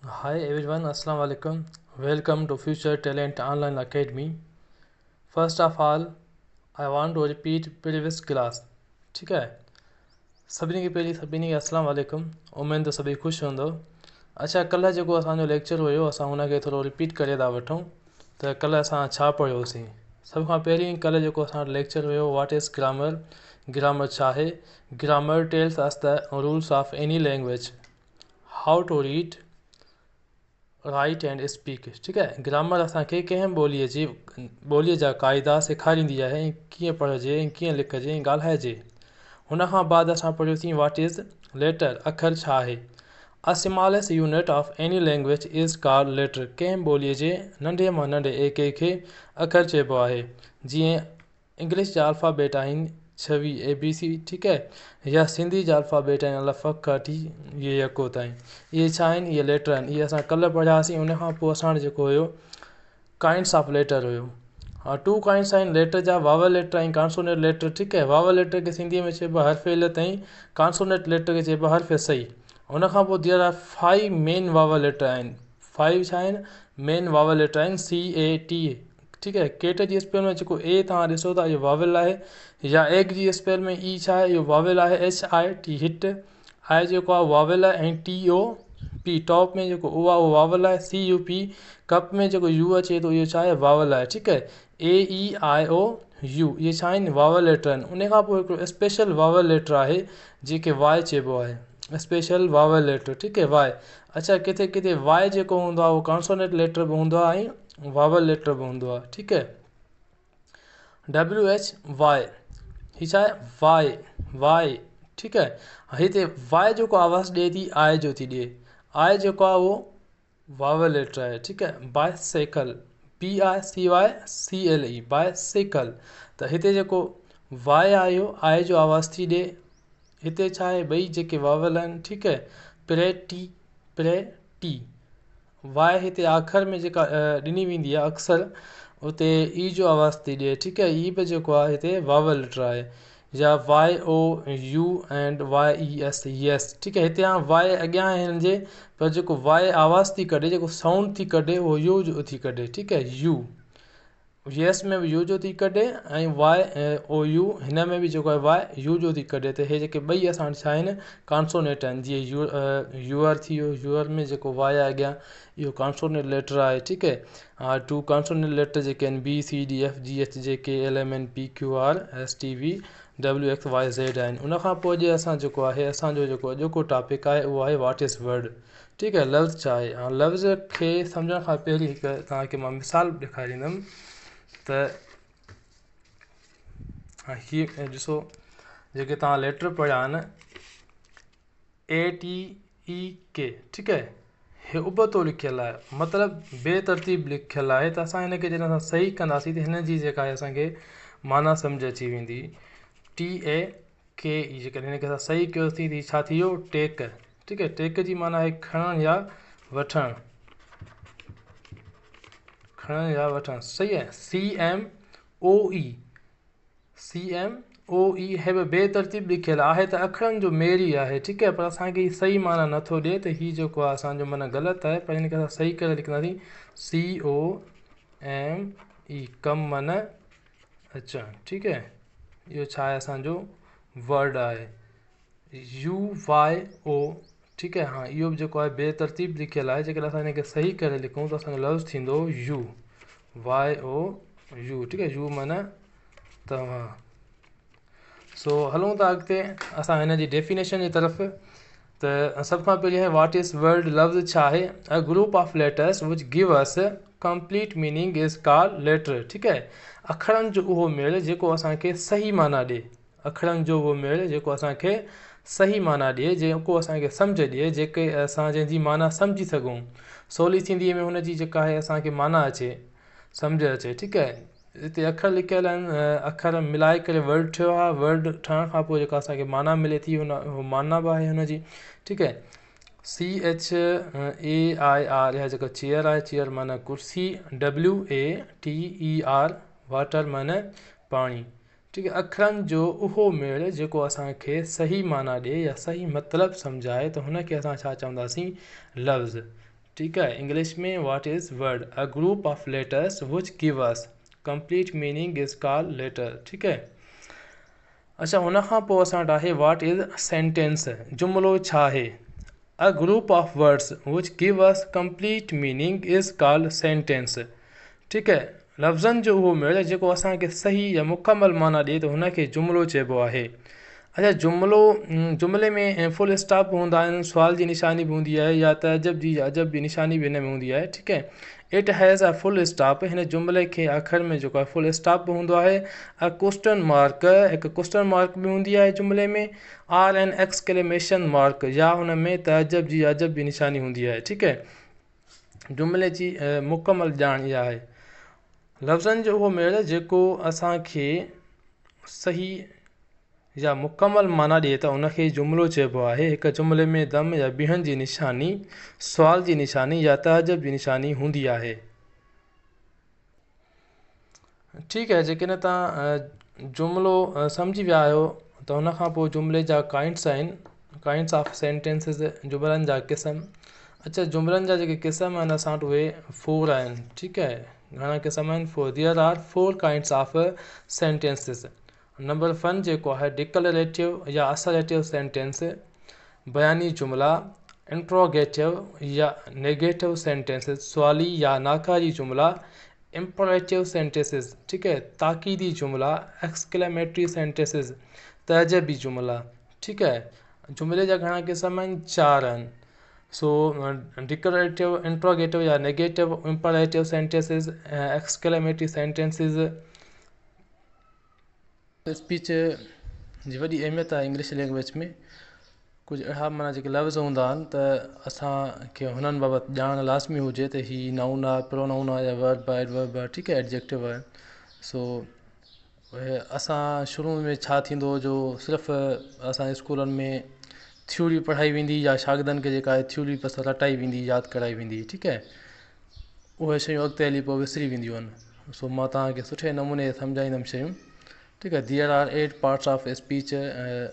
Hi everyone, Assalamu alaikum. Welcome to Future Talent Online Academy. First of all, I want to repeat previous class. ठीक है, सभिनी खे पहिरीं सभिनी खे अस्सलाम वालेकुम। उमेद त सभई ख़ुशि हूंदव। अच्छा, कल्ह जेको असांजो लेक्चर हुयो असां हुनखे थोरो रिपीट करे था वठूं त कल्ह असां छा पढ़ियोसीं। सभ खां पहिरीं कल्ह जेको असां लेक्चर हुयो what is grammar, grammar छा आहे। Grammar tells us the rules of any language, how to read, write and speak. ठीक है, ग्रामर असांखे कंहिं ॿोलीअ जी ॿोलीअ जा क़ाइदा सेखारींदी आहे, कीअं पढ़िजे, कीअं लिखिजे, ॻाल्हाइजे। हुन खां बाद असां पढ़ियोसीं what is letter, अखर छा आहे। A smallest unit of any language is called letter. कंहिं ॿोलीअ जे नंढे मां नंढे एके खे अखर चइबो आहे। जीअं इंग्लिश जा अल्फ़ाबेट आहिनि 26 ए बी सी, ठीक है, या सिंधी जा अल्फ़ाबेट आहिनि अलफ़ खां वठी इहे यको ताईं, इहे छा आहिनि, इहे लेटर आहिनि। इहे असां कल्ह पढ़ियासीं। उन खां पोइ असां वटि जेको हुयो काइंड्स ऑफ लेटर हुयो। हा, टू काइंड्स आहिनि लेटर जा, वावल लेटर ऐं कॉन्सोनेंट लेटर। ठीक है, वावल लेटर खे सिंधीअ में चइबो आहे हर्फ इल्लत ऐं कॉन्सोनेंट लेटर खे चइबो आहे हर्फ सही। उन खां पोइ there are 5 main vowel letter आहिनि। 5 छा आहिनि, मेन वावल लेटर आहिनि, सी ए टी। ठीक है, केट जी स्पेल में जेको ए तव्हां ॾिसो था इहो वावल आहे, या एग जी स्पेल में ई छा आहे, इहो वावल आहे। एच I T hit, आई जेको आहे वावल आहे, ऐं टी ओ पी टॉप में जेको ओ आहे उहो वावल आहे। सी यू पी कप में जेको you अचे थो इहो छा आहे, वावल आहे। ठीक है, ए ई आई ओ you इहे छा आहिनि, वावल लेटर आहिनि। उन खां पोइ हिकिड़ो स्पेशल वावल लेटर आहे जंहिंखे वाई चइबो आहे, स्पेशल वावल लेटर। ठीक है, वाई। अच्छा, किथे किथे वाई जेको हूंदो आहे उहो कॉन्सोनेंट लेटर बि हूंदो आहे ऐं वावल लेटर बि हूंदो आहे। ठीक है, डब्ल्यू एच वाई, हीअ छा आहे, वाई वाई। ठीक है, हिते वाई जेको आवाज़ ॾिए थी आई जो थी ॾिए, आई जेको आहे उहो वावल लेटर आहे। ठीक है, bicycle, B I C Y C L E, bicycle. त हिते जेको वाई आयो आई जो आवाज़ थी ॾिए। हिते छा आहे, ॿई जेके वावल आहिनि। ठीक है, प्रेटी, प्रेटी वाई हिते आख़िर में जेका ॾिनी वेंदी आहे अक्सर उते ई जो आवाज़ थी ॾिए। ठीक है, ई बि जेको आहे हिते वावल लेटर आहे, या Y O U and Y E S, yes. ठीक है, हिते हाणे वाई अॻियां आहे हिननि जे, पर जेको वाई आवाज़ थी कढे, जेको साउंड थी कढे उहो you जो थी कढे। ठीक है, you yes में बि you जो थी कढे ऐं वाई ओ you हिन में बि जेको आहे वाई you जो थी कढे। त हे जेके ॿई असां वटि छा आहिनि, कॉन्सोनेंट आहिनि। जीअं you your थी वियो, your में जेको वाई आहे अॻियां इहो कॉन्सोनेंट लेटर आहे। ठीक है, हा, टू कॉन्सोनेंट लेटर जेके आहिनि B C D F G H J K L M N P Q R S T V W X Y Z आहिनि। उन खां पोइ अॼु असां जेको आहे असांजो जेको अॼोको टॉपिक आहे उहो आहे what is word. ठीक है, लफ़्ज़ छा आहे। हा, लफ़्ज़ खे सम्झण खां पहिरीं हिकु तव्हांखे मां मिसाल ॾेखारींदमि त हा, हीअ ॾिसो जेके तव्हां लेटर पढ़िया आहिनि ए टी ई के। ठीक है, हे उबतो लिखियलु आहे, मतिलबु बेतरतीब लिखियलु आहे। त असां हिनखे जॾहिं असां सही कंदासीं त हिन जी जेका आहे असांखे माना सम्झ अची वेंदी। टी ए के ई जेकॾहिं हिनखे असां सही कयोसीं त छा थी वियो, टेक। ठीक है, टेक जी माना आहे खणणु या वठणु, खणणु या वठणु। सही आहे। सी एम ओ ई, सी एम ओ ई हे बि बेतरतीब लिखियलु आहे त अखरनि जो मेड़ ई आहे। ठीक है, पर असांखे सही माना नथो ॾिए त हीउ जेको आहे असांजो माना ग़लति आहे, पर हिनखे असां सही करे लिखंदासीं सी ओ एम ई, कम माना अचणु। ठीक है, इहो छा आहे असांजो वर्ड आहे। You Y ओ, ठीक है, हा, इहो बि जेको आहे बेतरतीब लिखियलु आहे। जेकॾहिं असां हिनखे सही करे लिखूं त असांजो लफ़्ज़ थींदो यू वाई ओ यू। ठीक है, यू माना तव्हां। सो हलूं था अॻिते असां हिन जी डेफिनेशन जी तरफ़। त सभ खां पहिरीं आहे what is word, लफ़्ज़ छा आहे। A group of letters which give us complete meaning is called letter. ठीक है, अखरनि जो उहो मेड़ जेको असांखे सही माना ॾिए, अखरनि जो उहो मेड़ जेको असांखे सही माना ॾिए, जेको असांखे सम्झ ॾिए, जेके असां जंहिंजी माना सम्झी सघूं, सवली सिंधीअ में हुनजी जेका आहे असांखे माना अचे, सम्झ अचे। ठीक है, हिते अखर लिखियलु आहिनि, अखर मिलाए करे वर्ड ठहियो आहे। वर्ड ठहण खां पोइ जेका असांखे माना मिले थी हुन माना बि आहे हुनजी। ठीक है, C H A I R इहा जेका चेयर आहे, चेयर माना कुर्सी, W A T E R water माना पाणी। ठीक है, अखरनि जो उहो मेड़ जेको असांखे सही माना ॾिए या सही मतिलबु सम्झाए त हुनखे असां छा चवंदासीं, लफ़्ज़। ٺيڪ آهي English ۾ what is word a group of letters which give us complete meaning is call letter ٺيڪ آهي اچھا ان کان پوء اسان وٽ آهي what is sentence جملو ڇا آهي a group of words which give us complete meaning is called sentence ٺيڪ آهي لفظن جو اهو ميڙ جيڪو اسان کي صحيح يا مڪمل معنيٰ ڏئي ته هن کي جملو چئبو آهي. اچا جملو جملي ۾ فل اسٽاپ به هوندا آهن سوال جي نشاني به هوندي آهي يا تعجب جي يا عجب جي نشاني به هن ۾ هوندي آهي ٺيڪ آهي it has a full stop هن جملي کي آخر ۾ جيڪو آهي فل اسٽاپ به هوندو آهي ا ڪوسٽن مارڪ هڪ ڪوسٽن مارڪ به هوندي آهي جملي ۾ آر اين ايڪسڪليميشن مارڪ يا هن ۾ تعجب جي عجب جي نشاني هوندي آهي ٺيڪ آهي جملي جي مڪمل ڄاڻ اها آهي. لفظن جو اهو ميڙ جيڪو اسان کي صحيح يا مڪمل معنيٰ ڏئي ته ان کي جملو چئبو آهي. هڪ جملي ۾ دم يا بيهڻ جي نشاني، سوال جي نشاني يا تعجب جي نشاني هوندي آهي. ٺيڪ آهي جيڪڏهن توهان جملو سمجهي ويا آهيو ته ان کان پوء جملي جا ڪائنڊس آهن ڪائنڊس آف سينٽينسز جملن جا قسم اڇا جملن جا جيڪي قسم آهن اسان وٽ اهي فور آهن ٺيڪ آهي گهڻا قسم آهن four there are four kinds of sentences number one جيڪو آهي ڊڪلريٽو يا اسرٽو سينٽينس بياني جملا انٽروگيٽو يا نيگيٽو سينٽينسز سوالي يا ناڪاري جملا امپريٽو سينٽينسز ٺيڪ آهي تاڪيدي جملا ايڪسڪليميٽري سينٽينسز تعجبي جملا ٺيڪ آهي جملي جا گهڻا قسم آهن چار آهن سو ڊڪلريٽو انٽروگيٽو يا negative imperative sentences exclamatory sentences speech جي وڏي اهميت آهي انگلش لينگويج ۾ ڪجهه اهڙا معنيٰ جيڪي لفظ هوندا آهن ته اسانکي هنن بابت ڄاڻ لازمي هجي ته هي نائون آهي پرونائون آهي يا ورب آهي ايڊورب آهي ٺيڪ آهي ايڊجيڪٽو آهي سو اسان شروع ۾ ڇا ٿيندو هو جو صرف اسان جي اسڪولن ۾ ٿيوري پڙهائي ويندي يا شاگردن کي جيڪا ٿيوري بس رٽائي ويندي ياد ڪرائي ويندي ٺيڪ آهي اهي شيون اڳتي هلي پوء وسري وينديون آهن سو مان توهان کي سٺي نموني سمجهائيندم شيون ٺيڪ آهي there are eight parts of speech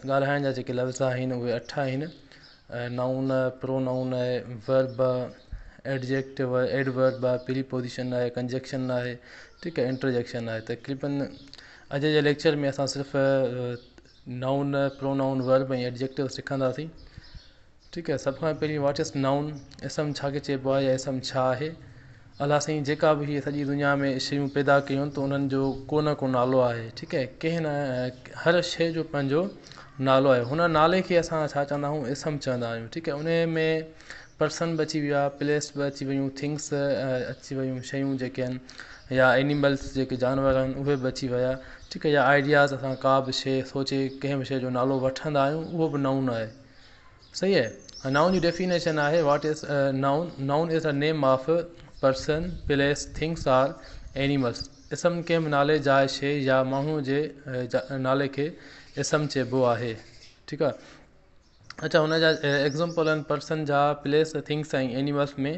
ڳالهائڻ جا جيڪي لفظ آهن اهي اٺ آهن نائون پرونائون آهي ورب ايڊجيڪٽو آهي ايڊورب آهي پريپوزيشن آهي ڪنجنڪشن آهي ٺيڪ آهي انٽرجيڪشن آهي تقريبن اڄ جي ليڪچر ۾ اسان صرف نائون پرونائون ورب ۽ ايڊجيڪٽو سکنداسين ٺيڪ آهي سڀ کان پهرين what is noun اسم ڇا کي چئبو آهي يا اسم ڇا آهي الله سائين جيڪا به هي سڄي دنيا ۾ شيون پيدا ڪيون آهن ته انهن جو ڪو نه ڪو نالو آهي ٺيڪ آهي ڪنهن نه هر شيء جو پنهنجو نالو آهي هن نالي کي اسان ڇا چوندا آهيون اسم چوندا آهيون ٺيڪ آهي ان ۾ پرسن به اچي ويا پليس به اچي ويون ٿنگس اچي ويون شيون جيڪي آهن يا اينيملس جيڪي جانور آهن اهي به اچي ويا ٺيڪ آهي يا آئيڊياز اسان ڪا به شيء سوچي ڪنهن به شيء جو نالو وٺندا آهيون اهو به نائون آهي صحيح آهي نائون جي ڊيفينيشن آهي what is noun noun is a name of person place things or animals اسم ڪنهن به نالي جاء شيء يا ماڻهو جي نالي کي اسم چئبو آهي ٺيڪ آهي اچھا هن جا ايگزامپل آهن پرسن جا پليس ٿنگس ۽ اينيملس ۾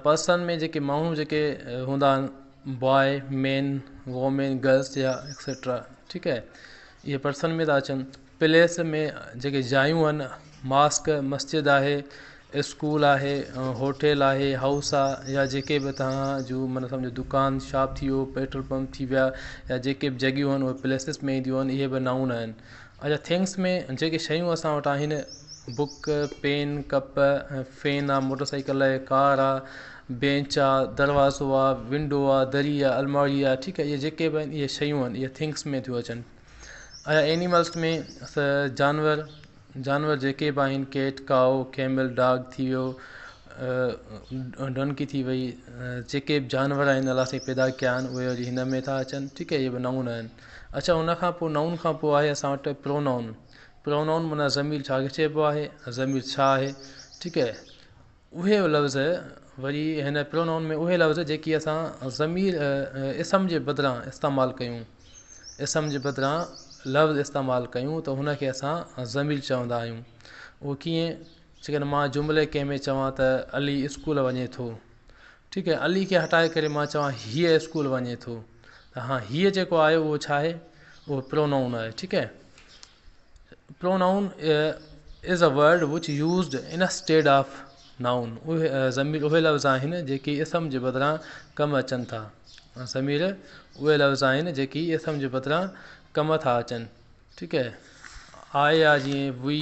پرسن ۾ جيڪي ماڻهو جيڪي هوندا آهن بواء مين وومين گرلس يا ايڪسيٽرا ٺيڪ آهي اهي پرسن ۾ ٿا اچن پليس ۾ جيڪي جايون آهن ماسڪ مسجد آهي اسڪول آهي هوٽل آهي هائوس آهي يا جيڪي به توهان جو معنيٰ سمجهو دڪان شاپ ٿي ويو پيٽرول پمپ ٿي ويا يا جيڪي به جڳهيون آهن اهي پليسز ۾ اينديون آهن اهي به نائون آهن اڇا ٿنگس ۾ جيڪي شيون اسان وٽ آهن بڪ پين ڪپ فين آهي موٽر سائيڪل آهي ڪار آهي بينچ آهي دروازو آهي ونڊو آهي دري آهي الماڙي آهي ٺيڪ آهي اهي جيڪي به آهن اهي شيون آهن اهي ٿنگس ۾ ٿيون اچن اڇا اينيملس ۾ جانور جانور جيڪي به آهن ڪيٽ ڪائو ڪيمل ڊاگ ٿي ويو ڊنڪي ٿي وئي جيڪي به جانور آهن الله سائين پيدا ڪيا آهن اهي وري هن ۾ ٿا اچن ٺيڪ آهي اهي به نائون آهن اڇا ان کان پوء نائون کان پوء آهي اسان وٽ پرونائون پرونائون معنيٰ ضمير ڇا کي چئبو آهي ضمير ڇا آهي ٺيڪ آهي اهي لفظ وري هن پرونائون ۾ اهي لفظ جيڪي اسان ضمير اسم جي بدران استعمال ڪيون اسم جي بدران لفظ استعمال ڪيون ته هن کي اسان ضمير چوندا آهيون اهو ڪيئن جيڪڏهن مان جملي ڪنهن ۾ چوان ته علي اسڪول وڃي ٿو ٺيڪ آهي علي کي هٽائي ڪري مان چوان هيء اسڪول وڃي ٿو ته ها هيء جيڪو آهي اهو ڇا آهي اهو پرونائون آهي ٺيڪ آهي pronoun is a word which used instead of نائون اهي ضمير اهي لفظ آهن جيڪي اسم جي بدران ڪم اچن ٿا. ضمير اهي لفظ آهن جيڪي اسم جي بدران ڪم ٿا اچن. ٺيڪ آهي. آء آ جيئن we,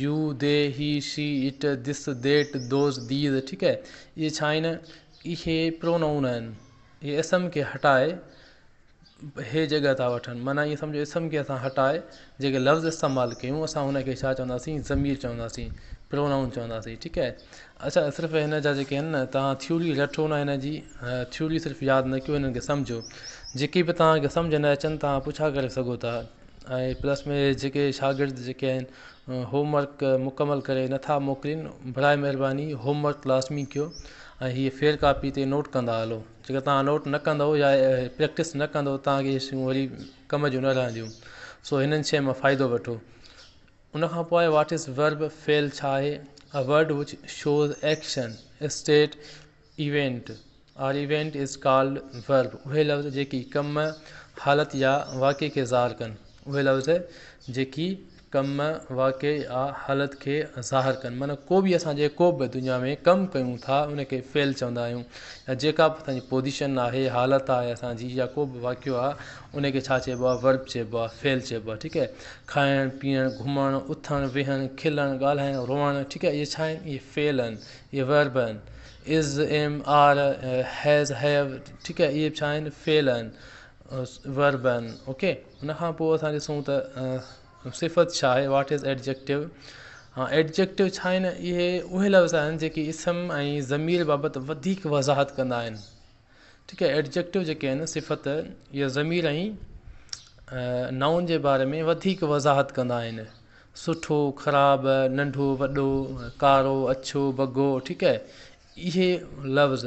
you, they, he, she, it, this, that, those, these ٺيڪ آهي. اهي ڇا آهن؟ اهي پرونائون آهن. اهي اسم کي هٽائي هي جڳهه ٿا وٺن معنيٰ ائين سمجهو اسم کي اسان هٽائي جيڪي لفظ استعمال ڪيون اسان هن کي ڇا چونداسين ضمير چونداسين پرونائون چونداسين ٺيڪ آهي اڇا صرف هن جا جيڪي آهن نه توهان ٿيوري رٺو نه هن جي ٿيوري صرف ياد نه ڪيو هنن کي سمجهو جيڪي به توهان کي سمجهه نه اچن توهان پڇا ڪري سگهو ٿا ۽ پلس ۾ جيڪي شاگرد جيڪي آهن هوم ورڪ مڪمل ڪري نٿا موڪلين برائي مهرباني هوم ورڪ لازمي ڪيو ۽ هيء فيئر ڪاپي تي نوٽ ڪندا هلو جيڪر توهان نوٽ نه ڪندؤ يا پريڪٽس نه ڪندؤ توهان کي اهي شيون وري ڪم جون نه رهنديون سو هنن شين مان فائدو وٺو ان کان پوء آهي what is ورب فعل ڇا آهي a word which shows action state event or event is called verb اهي لفظ جيڪي ڪم حالت يا واقعي کي ظاهر ڪن اهي لفظ جيڪي ڪم، واقعي يا حالت کي ظاهر ڪن معنيٰ ڪو به اسان جيڪو به دنيا ۾ ڪم ڪيون ٿا ان کي فعل چوندا آهيون يا جيڪا به اسان جي پوزيشن آهي حالت آهي اسان جي يا ڪو به واقعو آهي ان کي ڇا چئبو آهي ورب چئبو آهي فعل چئبو آهي ٺيڪ آهي کائڻ پيئڻ گهمڻ اٿڻ ويهڻ کلڻ ڳالهائڻ روئڻ ٺيڪ آهي اهي ڇا آهن اهي فعل آهن اهي ورب آهن is am are has have ٺيڪ آهي اهي به ڇا آهن فعل آهن ورب آهن اوڪي ان کان پوء اسان ڏسون ته صفت ڇا آهي what is adjective ها ايڊجيڪٽو ڇا آهن اهي اهي لفظ آهن جيڪي اسم ۽ ضمير بابت وڌيڪ وضاحت ڪندا آهن ٺيڪ آهي ايڊجيڪٽو جيڪي آهن صفت يا ضمير ۽ نائون جي باري ۾ وڌيڪ وضاحت ڪندا آهن سٺو خراب ننڍو وڏو ڪارو اڇو بگو ٺيڪ آهي اهي لفظ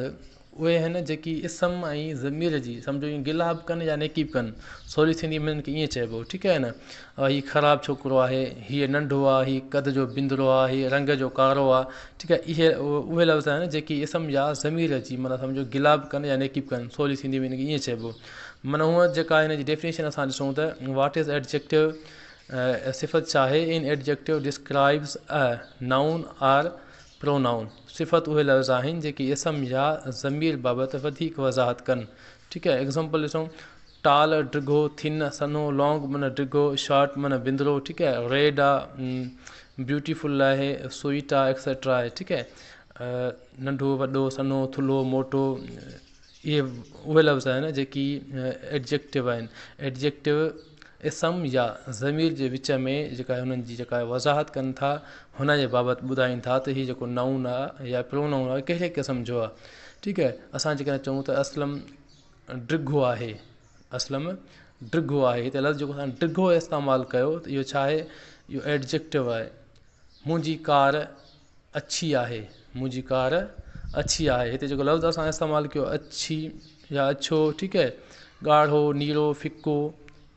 اهي آهن جيڪي اسم ۽ ضمير جي سمجهو ائين گلا به ڪن يا نيڪي به ڪن سولي ٿيندي انهن کي ائين چئبو ٺيڪ آهي نه هي خراب ڇوڪرو آهي هيء ننڍو آهي هي قد جو بندرو آهي هي رنگ جو ڪارو آهي ٺيڪ آهي اهي اهي لفظ آهن جيڪي اسم يا ضمير جي معنيٰ سمجهو گلا به ڪن يا نيڪي به ڪن سولي ٿيندي انهن کي ائين چئبو معنيٰ هونء جيڪا هن جي ڊيفينيشن اسان ڏسون ته what is adjective صفت ڇا آهي an adjective describes a noun or pronoun, صفت اهي لفظ آهن جيڪي اسم يا ضمير بابت وڌيڪ وضاحت ڪن. ٺيڪ آهي ايگزامپل ڏسون ٽال ڊگهو، ٿن سنهو، لانگ معنيٰ ڊگهو، شارٽ معنيٰ بندرو، ٺيڪ آهي ريڊ آ، بيوٽيفل آهي، سوئيٽ آ ايڪسيٽرا آهي ٺيڪ آهي ننڍو، وڏو، سنهو، ٿلهو، موٽو اهي اهي لفظ آهن جيڪي ايڊجيڪٽو آهن. ايڊجيڪٽو اسم يا ضمير جي وچ ۾ جيڪا انهن جي جيڪا وضاحت ڪن ٿا هن جي بابت ٻڌائين ٿا ته هي جيڪو نائون آهي يا پرونائون آهي ڪهڙي قسم جو آهي ٺيڪ آهي اسان جيڪڏهن چئون ته اسلم ڊگهو آهي اسلم ڊگهو آهي هتي لفظ جيڪو اسان ڊگهو استعمال ڪيو ته اهو ڇا آهي اهو ايڊجيڪٽو آهي منهنجي ڪار اڇي آهي منهنجي ڪار اڇي آهي هتي جيڪو لفظ اسان استعمال ڪيو اڇي يا اڇو ٺيڪ آهي ڳاڙهو نيرو ڦڪو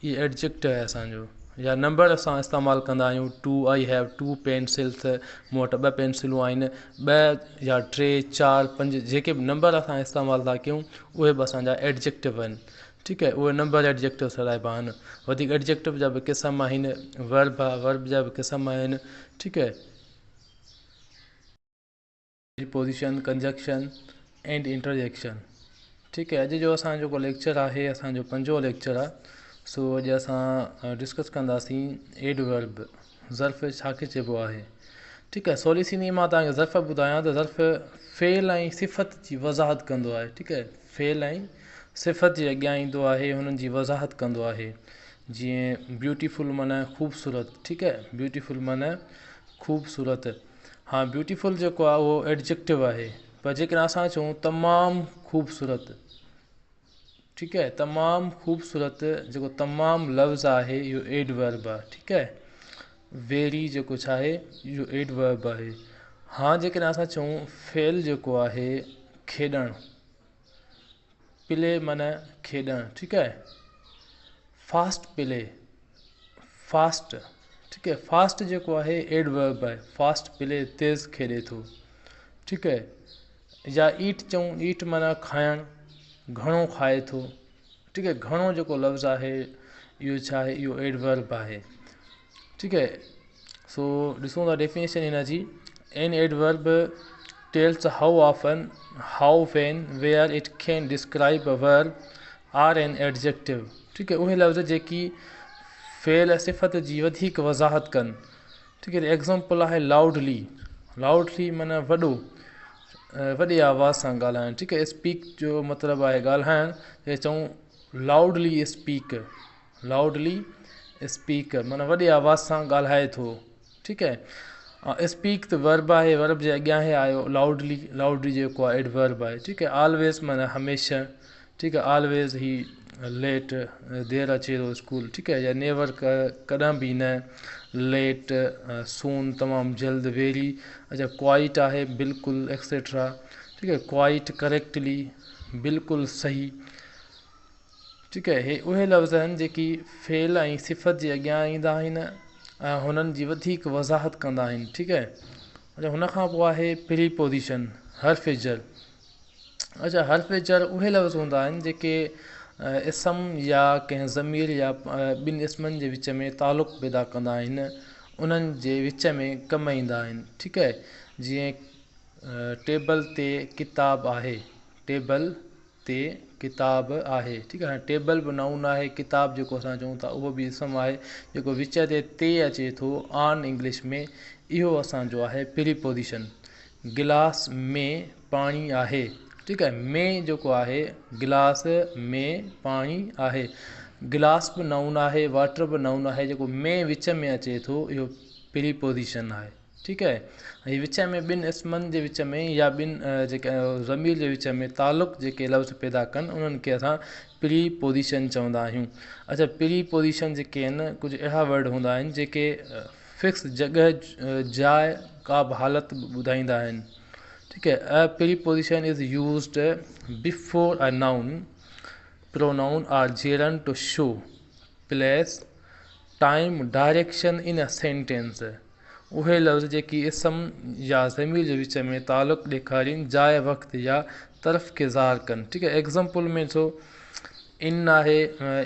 اهي ايڊجيڪٽو آهي اسانجو يا نمبر اسان استعمال ڪندا آهيون two I have two pencils مون وٽ ٻه پينسلون آهن ٻه يا ٽي چار پنج جيڪي به نمبر اسان استعمال ٿا ڪيون اهي به اسانجا ايڊجيڪٽو آهن ٺيڪ آهي اهي نمبر ايڊجيڪٽو سڏائبا آهن وڌيڪ ايڊجيڪٽو جا به قسم آهن ورب آهي ورب جا به قسم آهن ٺيڪ آهي پريپوزيشن، ڪنجنڪشن اينڊ انٽرجيڪشن ٺيڪ آهي اڄ جو اسان جو جيڪو ليڪچر آهي اسان جو پنجون ليڪچر آهي سو اڄ اسان ڊسڪس ڪنداسين ايڊ ورب ظرف ڇا کي چئبو آهي ٺيڪ آهي سولي سنڌي مان توهان کي ظرف ٻڌايان ته ظرف فعل ۽ صفت جي وضاحت ڪندو آهي ٺيڪ آهي فعل ۽ صفت جي اڳيان ايندو آهي هنن جي وضاحت ڪندو آهي جيئن بيوٽيفل معنيٰ خوبصورت ٺيڪ آهي بيوٽيفل معنيٰ خوبصورت، ها بيوٽيفل جيڪو آهي اهو ايڊجيڪٽو آهي پر جيڪڏهن اسان چئون تمام خوبصورت ٺيڪ آهي تمام خوبصورت جيڪو تمام لفظ آهي اهو ايڊورب آهي ٺيڪ آهي ويري جيڪو ڇا آهي اهو ايڊورب آهي ها جيڪڏهن اسان چئون فعل جيڪو آهي کيڏڻ پلي معنيٰ کيڏڻ ٺيڪ آهي فاسٽ پلي فاسٽ ٺيڪ آهي فاسٽ جيڪو آهي ايڊورب آهي فاسٽ پلي تيز کيڏي ٿو ٺيڪ آهي يا ايٽ چئون ايٽ معنيٰ کائڻ گهڻو کائي ٿو ٺيڪ آهي گهڻو جيڪو لفظ آهي اهو ڇا آهي اهو ايڊورب آهي ٺيڪ آهي سو ڏسون ٿا ڊيفينيشن هن جي An adverb tells how often, how, when, where it can describe a verb or an adjective. ٺيڪ آهي اهي لفظ جيڪي فعل ۽ صفت جي وڌيڪ وضاحت ڪن. ٺيڪ آهي ايگزامپل آهي لاؤڊلي لاؤڊلي معنيٰ وڏو وڏي آواز سان ڳالهائڻ. ٺيڪ آهي اسپيڪ جو مطلب آهي ڳالهائڻ جي چئون لاؤڊلي اسپيڪ لاؤڊلي اسپيڪ معنيٰ وڏي آواز سان ڳالهائي ٿو. ٺيڪ آهي اسپيڪ ته ورب آهي ورب جي اڳيان هي آيو لاؤڊلي لاؤڊلي جيڪو آهي ايڊورب آهي. ٺيڪ آهي آلويز معنيٰ هميشه. ٺيڪ آهي آلويز هي ليٽ دير اچي ٿو اسڪول. ٺيڪ آهي يا نيور ڪڏهن به نه ليٽ سون تمام جلد ويري. اڇا ڪوائٽ آهي بلڪل ايڪسيٽرا. ٺيڪ آهي ڪوائٽ ڪريڪٽلي بلڪل صحيح. ٺيڪ آهي هي اهي لفظ آهن جيڪي فعل ۽ صفت جي اڳيان ايندا آهن ۽ هنن جي وڌيڪ وضاحت ڪندا آهن. ٺيڪ آهي اڇا هن کان پوءِ آهي پري پوزيشن حرف جر. اڇا حرف جر اهي لفظ هوندا آهن جيڪي اسم يا ڪنهن ضمير يا ٻن اسمن جي وچ ۾ تعلق پيدا ڪندا آهن انهن جي وچ ۾ ڪم ايندا آهن. ٺيڪ آهي جيئن ٽيبل تي ڪتاب آهي ٽيبل تي ڪتاب آهي. ٺيڪ آهي ٽيبل به نائون آهي ڪتاب جيڪو اسان چئون ٿا اهو به اسم آهي جيڪو وچ تي تي اچي ٿو آن انگلش ۾ اهو اسانجو آهي پري پوزيشن. گلاس ۾ پاڻي آهي. ٺيڪ آهي ۾ جيڪو آهي گلاس ۾ پاڻي آهي. گلاس به نائون آهي واٽر به نائون آهي جيڪو ۾ وچ ۾ اچي ٿو اهو پري پوزيشن آهي. ٺيڪ آهي ۽ وچ ۾ ٻن اسمن جي وچ ۾ يا ٻن جيڪي ضمير جي وچ ۾ تعلق جيڪي لفظ پيدا ڪن انهن کي اسان پري پوزيشن چوندا آهيون. اڇا پري پوزيشن جيڪي آهن ڪجهه اهڙا ورڊ هوندا آهن جيڪي فڪس جڳهه جاءِ ڪا به حالت ٻڌائيندا آهن. ٺيڪ آهي a preposition is used before a noun pronoun or gerund to show place time direction in a sentence. اهي لفظ جيڪي اسم يا ضمير جي وچ ۾ تعلق ڏيکارين جاءِ وقت يا طرف کي ظاهر ڪن. ٺيڪ آهي ايگزامپل ۾ ڏسو ان آهي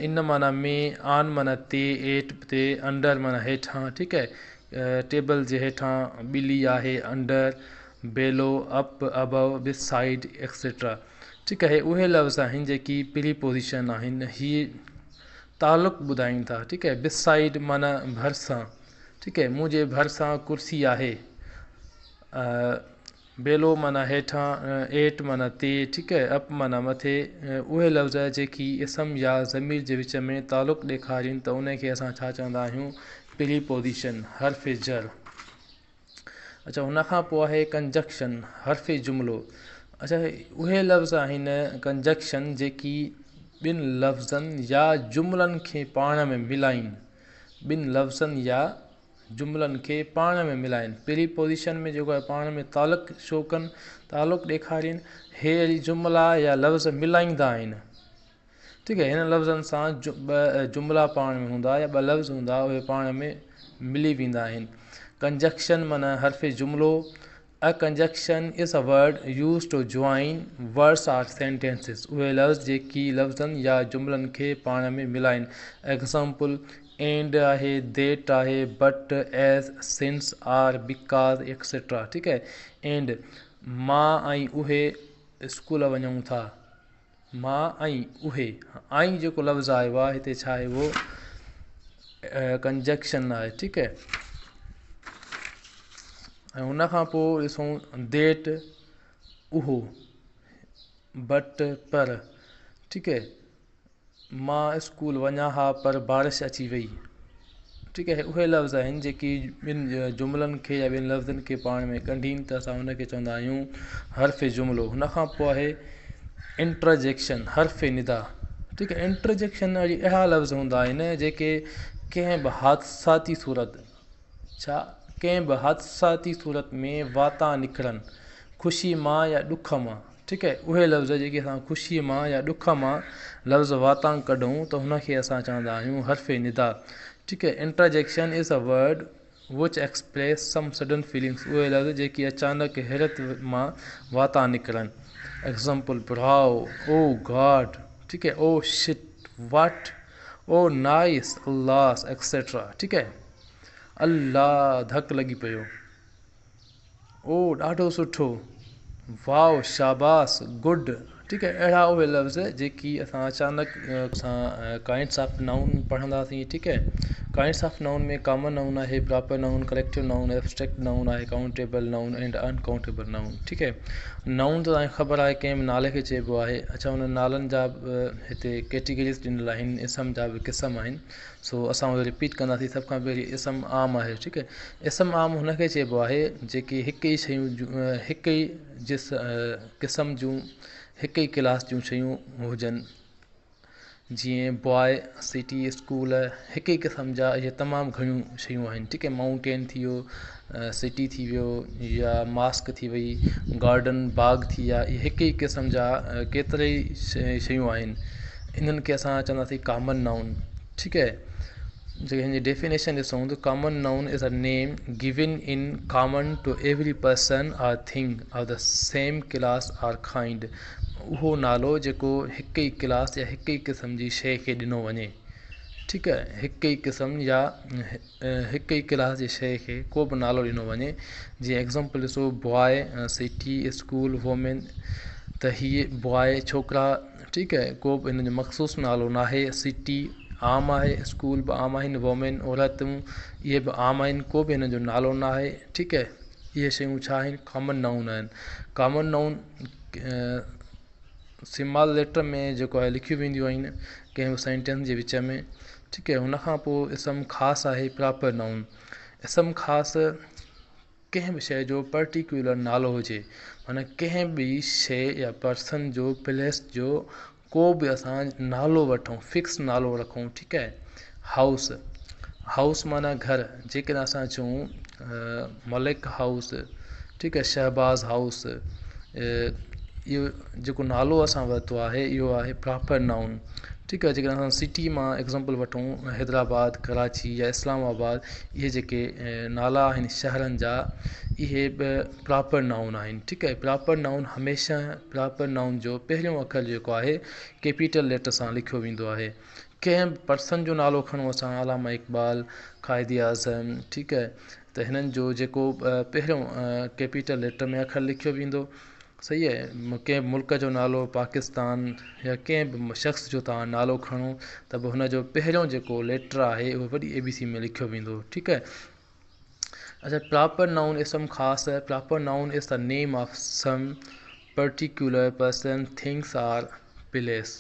ان معنيٰ ۾ آن معنيٰ تي ايٽ تي انڊر معنيٰ هيٺان. ٺيڪ آهي ٽيبل جي هيٺان ٻلي آهي under below up above beside etcetera. ٺيڪ آهي اهي لفظ آهن جيڪي پري پوزيشن آهن هي تعلق ٻڌائين ٿا. ٺيڪ آهي بسائيڊ معنيٰ ڀرسان. ٺيڪ آهي منهنجي ڀرسان ڪرسي آهي. بيلو معنيٰ هيٺان ايٽ معنيٰ تي. ٺيڪ آهي اپ معنيٰ مٿي. اهي لفظ جيڪي اسم يا ضمير جي وچ ۾ تعلق ڏيکارين ته ان کي اسان ڇا چوندا آهيون پري پوزيشن حرف جر. اڇا هن کان پوءِ آهي ڪنجنڪشن حرف جملو. اڇا اهي لفظ آهن ڪنجنڪشن جيڪي ٻن لفظن يا جملن کي پاڻ ۾ ملائين. ٻن لفظن يا جملن کي پاڻ ۾ ملائين. پري پوزيشن ۾ جيڪو آهي پاڻ ۾ تعلق شو ڪن تعلق ڏيکارين هي وري جملا يا لفظ ملائيندا آهن. ٺيڪ آهي هن لفظن سان ٻه جملا پاڻ ۾ هوندا يا ٻه لفظ هوندا اهي پاڻ ۾ ملي ويندا آهن. ڪنجنڪشن معنيٰ حرف جملو. A conjunction is a word used to join words or sentences. اهي لفظ جيڪي لفظن يا جملن کي پاڻ ۾ ملائين. ايگزامپل اينڊ آهي that آهي but as since or because etcetera. ٺيڪ آهي اينڊ مان ۽ اهي اسڪول وڃون ٿا. مان ۽ اهي ۽ جيڪو لفظ آيو آهي هتي ڇا آهي اهو ڪنجنڪشن آهي. ٺيڪ آهي ۽ هن کان پوءِ ڏسون that اهو بٽ پر. ٺيڪ آهي مان اسڪول وڃان ها پر بارش اچي وئي. ٺيڪ آهي اهي لفظ آهن جيڪي ٻن جملن کي يا ٻن لفظن کي پاڻ ۾ ڳنڍين ته اسان هن کي چوندا آهيون حرف جملو. هن کان پوءِ آهي انٽرجيڪشن حرف ندا. ٺيڪ آهي انٽرجيڪشن وري اهڙا لفظ هوندا آهن جيڪي ڪنهن به حادثاتي صورت ڇا ڪنهن به حادثاتي صورت ۾ واتان نڪرن خوشي مان يا ڏک مان. ٺيڪ آهي اهي لفظ جيڪي اسان خوشيءَ مان يا ڏک مان لفظ واتان ڪڍون ته هن کي اسان چوندا آهيون حرف ندا. ٺيڪ آهي interjection is a word which express some sudden feelings. اهي لفظ جيڪي اچانڪ حيرت مان واتان نڪرن. ايگزامپل براو او گاڊ. ٺيڪ آهي او شٽ واٽ او نائس الله ايڪسيٽرا. ٺيڪ آهي الله ڌڪ لڳي پيو. او ڏاڍو سٺو، واؤ، شاباس، گڊ، ٺيڪ آهي اهڙا اهي لفظ جيڪي اسان اچانڪ اسان ڪائنڊس آف نائون پڙهنداسين ٺيڪ آهي kinds of noun ۾ common noun آهي proper noun collective noun abstract noun آهي countable noun and uncountable noun ٺيڪ آهي نائون ته توهان کي خبر آهي ڪنهن به نالي کي چئبو آهي اڇا ان نالن جا به هتي ڪيٽيگريز ڏنل آهن اسم جا به قسم آهن سو اسان اهي رپيٽ ڪنداسين سڀ کان پهرين اسم عام آهي ٺيڪ آهي اسم عام هن کي چئبو آهي جيڪي هڪ ئي شيون جون هڪ ئي جس قسم جون هڪ ئي ڪلاس جون شيون هجن جيئن بواء سٽي اسڪول هڪ ئي قسم جا اهي تمام گهڻيون شيون آهن ٺيڪ آهي مائونٽين ٿي ويو سٽي ٿي ويو يا ماسڪ ٿي وئي گارڊن باغ ٿي ويا اهي هڪ ئي قسم جا ڪيترا ئي شيون آهن انهن کي اسان چونداسين ڪامن نائون ٺيڪ آهي جي هن جي ڊيفينيشن ڏسون ته common noun is a name given in common to every person or thing of the same class or kind اهو نالو جيڪو هڪ ئي ڪلاس يا هڪ ئي قسم جي شيء کي ڏنو وڃي ٺيڪ آهي هڪ ئي قسم يا هڪ ئي ڪلاس جي شيء کي ڪو به نالو ڏنو وڃي جيئن ايگزامپل ڏسو بواء سٽي اسڪول وومين ته هي بواء ڇوڪرا ٺيڪ آهي ڪو به هن جو مخصوص نالو ناهي سٽي عام آهي اسڪول به عام آهن وومين عورتون اهي به عام آهن ڪو به هن جو نالو ناهي ٺيڪ آهي اهي شيون ڇا آهن ڪامن نائون آهن ڪامن نائون سمال ليٽر ۾ جيڪو آهي لکيون وينديون آهن ڪنهن به سينٽينس جي وچ ۾ ٺيڪ آهي هن کان پوءِ اسم خاص آهي پراپر نائون اسم خاص ڪنهن به شيءِ جو پرٽيڪيولر نالو هجي معنيٰ ڪنهن به شيءِ يا پرسن جو پليس جو ڪو به اسان نالو وٺون فڪس نالو رکون ٺيڪ آهي هائوس هائوس معنيٰ گهر جيڪڏهن اسان چئون ملڪ هائوس ٺيڪ آهي شهباز هائوس اهو جيڪو نالو اسان ورتو آهي اهو آهي پراپر نائون ٺيڪ آهي جيڪڏهن اسان سٽي مان ايگزامپل وٺون حيدرآباد ڪراچي يا اسلام آباد اهي جيڪي نالا آهن شهرن جا اهي به پراپر نائون آهن ٺيڪ آهي پراپر نائون هميشه پراپر نائون جو پهريون اکر جيڪو آهي ڪيپيٽل ليٽر سان لکيو ويندو آهي ڪنهن به پرسن جو نالو کڻون اسان علامه اقبال قائد اعظم ٺيڪ آهي ته هنن جو جيڪو پهريون ڪيپيٽل ليٽر ۾ اکر لکيو ويندو صحيح آهي ڪنهن به ملڪ جو نالو پاڪستان يا ڪنهن به شخص جو توهان نالو کڻو ته به هن جو پهريون جيڪو ليٽر آهي اهو وڏي اي بي سي ۾ لکيو ويندو ٺيڪ آهي اڇا پراپر نائون اسم خاص proper noun is the name of some particular person things or place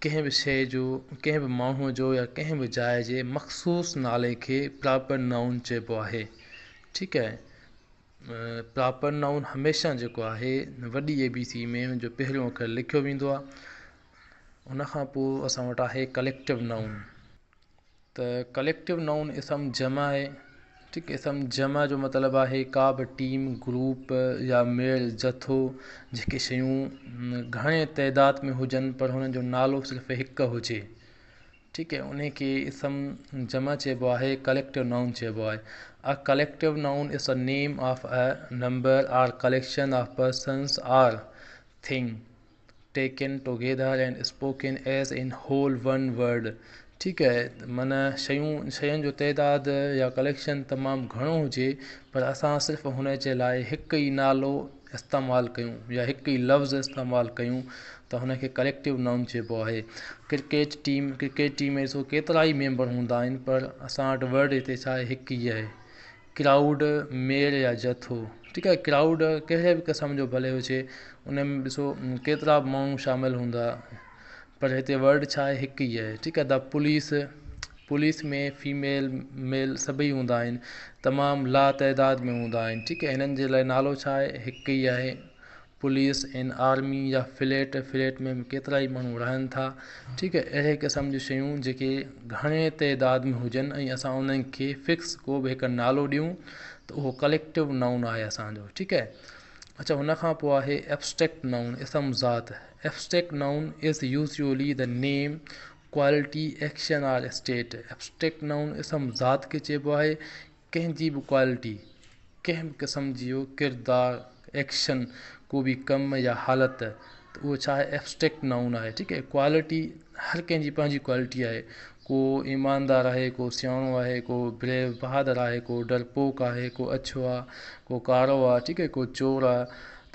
ڪنهن به شيءِ جو ڪنهن به ماڻهوءَ جو يا ڪنهن به جاءِ جي مخصوص نالي کي پراپر نائون چئبو آهي ٺيڪ آهي پراپر نائون هميشه جيڪو آهي وڏي اي بي سي ۾ ان جو پهريون اکر لکيو ويندو آهي ان کان پوءِ اسان وٽ آهي ڪليڪٽو نائون ته ڪليڪٽو نائون اسم جمع آهي ٺيڪ اسم جمع جو مطلب آهي ڪا به ٽيم گروپ يا ميڙ جٿو جيڪي شيون گهڻي تعداد ۾ هجن پر هنن جو نالو صرف هڪ هجي ٺيڪ آهي انهي کي اسم جمع چئبو آهي ڪليڪٽو نائون چئبو آهي a collective noun is a name of a number or collection of persons or thing taken together and spoken as an whole one word ٺيڪ آهي معنيٰ شيون شين جو تعداد يا ڪليڪشن تمام گهڻو هجي پر اسان صرف هن جي لاءِ هڪ ئي نالو استعمال ڪيون يا هڪ ئي لفظ استعمال ڪيون ته هن کي ڪليڪٽو نائون چئبو آهي ڪرڪيٽ ٽيم ڪرڪيٽ ٽيم ۾ ڏسو ڪيترا ئي ميمبر هوندا آهن پر اسان وٽ ورڊ هتي ڇا آهي هڪ ئي آهي ڪرائوڊ ميڙ يا جٿو ٺيڪ آهي ڪرائوڊ ڪهڙي به قسم جو ڀلي هجي ان ۾ ڏسو ڪيترا به ماڻهو شامل هوندا پر هتي ورڊ ڇا آهي هڪ ئي آهي ٺيڪ آهي the police police ۾ female ميل سڀئي هوندا آهن تمام لا تعداد ۾ هوندا آهن ٺيڪ آهي هنن جي لاءِ نالو ڇا آهي هڪ ئي آهي پوليس اين آرمي يا فليٽ فليٽ ۾ به ڪيترا ئي ماڻهو رهن ٿا ٺيڪ آهي اهڙي قسم جون شيون جيڪي گهڻي تعداد ۾ هجن ۽ اسان انهن کي فڪس ڪو به هڪ نالو ڏيون ته اهو ڪليڪٽو نائون آهي اسانجو ٺيڪ آهي اڇا هن کان پوءِ آهي ايبسٽريڪٽ نائون اسم ذات abstract noun is usually the name quality action or state abstract noun اسم ذات کي چئبو آهي ڪنهن جي به ڪوالٽي ڪنهن به قسم جو ڪردار ايڪشن ڪو به ڪم يا حالت ته اهو ڇا آهي ايبسٽريڪٽ نائون آهي ٺيڪ آهي ڪوالٽي هر ڪنهن جي پنهنجي ڪوالٽي آهي ڪو ايماندار آهي، ڪو سياڻو آهي، ڪو بريو بهادر آهي، ڪو ڊرپوڪ آهي، ڪو اڇو آهي، ڪو ڪارو آهي، ٺيڪ آهي، ڪو چور آهي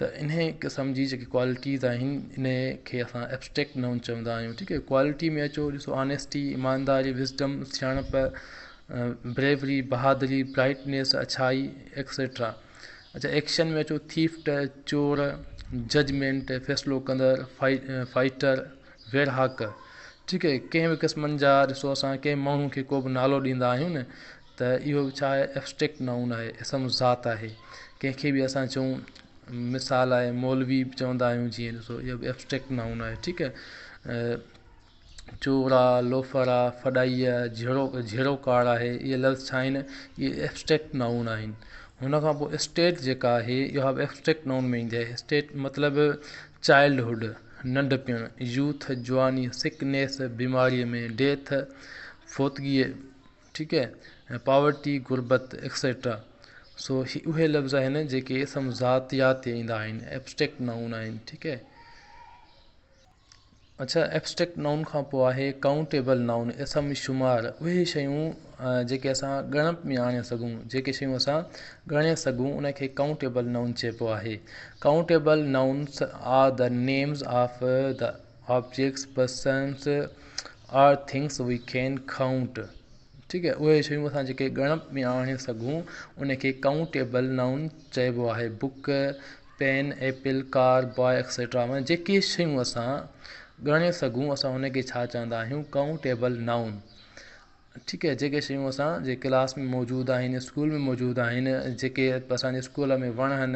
ته انهي قسم جي جيڪي ڪوالٽيز آهن انهي کي اسان ابسٽريڪٽ نائون چوندا آهيون ٺيڪ آهي ڪوالٽي ۾ اچو ڏسو آنيسٽي ايمانداري وزڊم سياڻپ بريوري بهادري برائٽنيس اڇائي ايڪسيٽرا اڇا ايڪشن ۾ اچو ٿيفٽ چور ججمينٽ فيصلو ڪندڙ فائٽر ويڙهاڪ ٺيڪ آهي ڪنهن به قسمن جا ڏسو اسان ڪنهن ماڻهو کي ڪو به نالو ڏيندا آهيون نه ته اهو ڇا آهي ابسٽريڪٽ نائون آهي اسم ذات آهي ڪنهن کي به اسان چئون مثال آهي مولوي به چوندا آهيون جيئن ڏسو اهو به ابسٽريڪٽ نائون آهي ٺيڪ آهي چور آ لوفر آ ڦڏائي آ جهيڙو جهيڙو ڪار آهي اهي لفظ ڇا آهن اهي ابسٽريڪٽ نائون آهن هن کان پوء اسٽيٽ جيڪا آهي اها به ابسٽريڪٽ نائون ۾ ايندي آهي اسٽيٽ مطلب چائلڊ هوڊ ننڍپڻ، يوٿ، جواني، سڪنيس، بيماريء ۾، ڊيٿ، فوتگيء، ٺيڪ آهي، ۽ پاورٽي، غربت، ايڪسيٽرا. سو هي اهي لفظ آهن جيڪي اسم ذاتيات تي ايندا آهن، ابسٽريڪٽ نائون آهن، ٺيڪ آهي. اڇا ابسٽريڪٽ نائون کان پوء آهي ڪائونٽيبل نائون، اسم شمار، اهي شيون جيڪي اسان ڳڻپ ۾ آڻي سگهون، جيڪي شيون اسان ڳڻي سگهون ان کي ڪائونٽيبل نائون چئبو آهي. Countable nouns are the names of the objects, persons or things we can count. ٺيڪ آهي اهي شيون اسان جيڪي ڳڻپ ۾ آڻي سگهون ان کي ڪائونٽيبل نائون چئبو آهي. Book, pen, apple, car, boy etcetera معنيٰ جيڪي شيون اسان ڳڻي سگهون اسان ان کي ڇا چوندا آهيون ڪائونٽيبل نائون. ٺيڪ آهي جيڪي شيون اسان جي ڪلاس ۾ موجود آهن اسڪول ۾ موجود آهن جيڪي اسان جي اسڪول ۾ وڻ آهن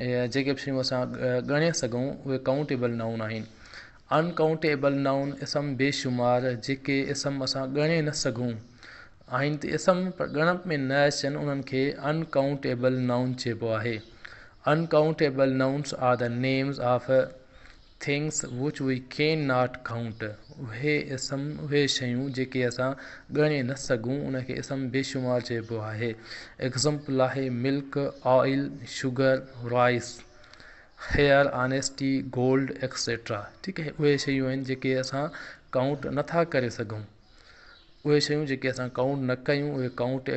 يا جيڪي به شيون اسان ڳڻي سگهون اهي ڪائونٽيبل نائون آهن انڪائونٽيبل نائون اسم بيشمار جيڪي اسم اسان ڳڻي نه سگهون آهن ته اسم پر ڳڻپ ۾ نه اچن انهن کي انڪائونٽيبل نائون چئبو آهي uncountable nouns are the names of things which we can not count اهي اسم اهي شيون جيڪي اسان ڳڻي نه سگهون ان کي اسم بيشمار چئبو آهي. ايگزامپل آهي milk, oil, sugar, rice, hair, honesty, gold etcetera ٺيڪ آهي اهي شيون آهن جيڪي اسان ڪائونٽ نٿا ڪري سگهون اهي شيون جيڪي اسان ڪائونٽ نه ڪيون اهي ڪائونٽ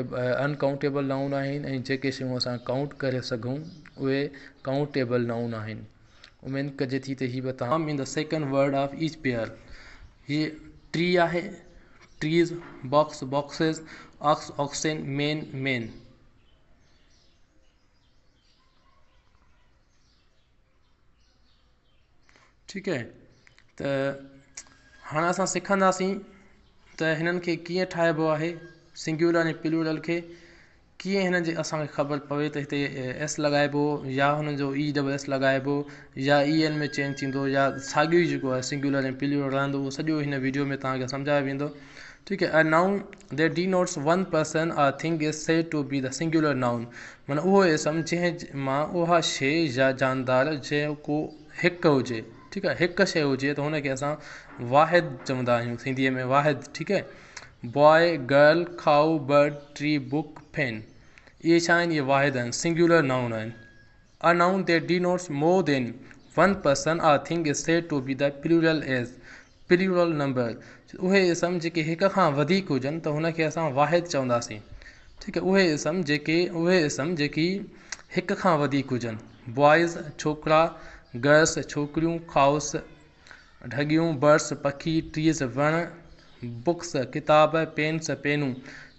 انڪائونٽيبل نائون آهن ۽ جيڪي شيون اسان ڪائونٽ ڪري سگهون اهي ڪائونٽيبل نائون آهن. اميد ڪجي ٿي ته هي به توهان in the second word of each pair هي ٽري آهي trees box boxes ox oxen man men ٺيڪ آهي ته هاڻي اسان سکنداسين ته هنن کي ڪيئن ٺاهبو آهي سنگيولر ۽ پلورل کي ڪيئن هن جي اسان کي خبر پوي ته هتي ايس لڳائبو يا هن جو اي ڊبل ايس لڳائبو يا اي اين ۾ چينج ٿيندو يا ساڳيو ئي جيڪو آهي سنگيولر ۽ پليورل رهندو اهو سڄو هن ويڊيو ۾ توهان کي سمجهايو ويندو ٺيڪ آهي a noun that denotes one person or thing is said to be the singular noun معنيٰ اهو اسم جنهن مان اها شيء يا جاندار جيڪو هڪ هجي ٺيڪ آهي هڪ شيء هجي ته هن کي اسان واحد چوندا آهيون سنڌيء ۾ واحد ٺيڪ آهي boy, girl, cow, bird, tree, book, pen اهي ڇا آهن اهي واحد آهن سنگيولر نائون آهن A noun that denotes more than one person or thing is said to be the plural as plural number اهي اسم جيڪي هڪ کان وڌيڪ هجن ته هن کي اسان واحد چونداسين ٺيڪ آهي اهي اسم جيڪي اهي اسم جيڪي هڪ کان وڌيڪ هجن بوائز ڇوڪرا گرلس ڇوڪريون ڪائوس ڍڳيون، برڊس، پکي، ٽريز، وڻ، بڪس، ڪتاب، پينس، پينون،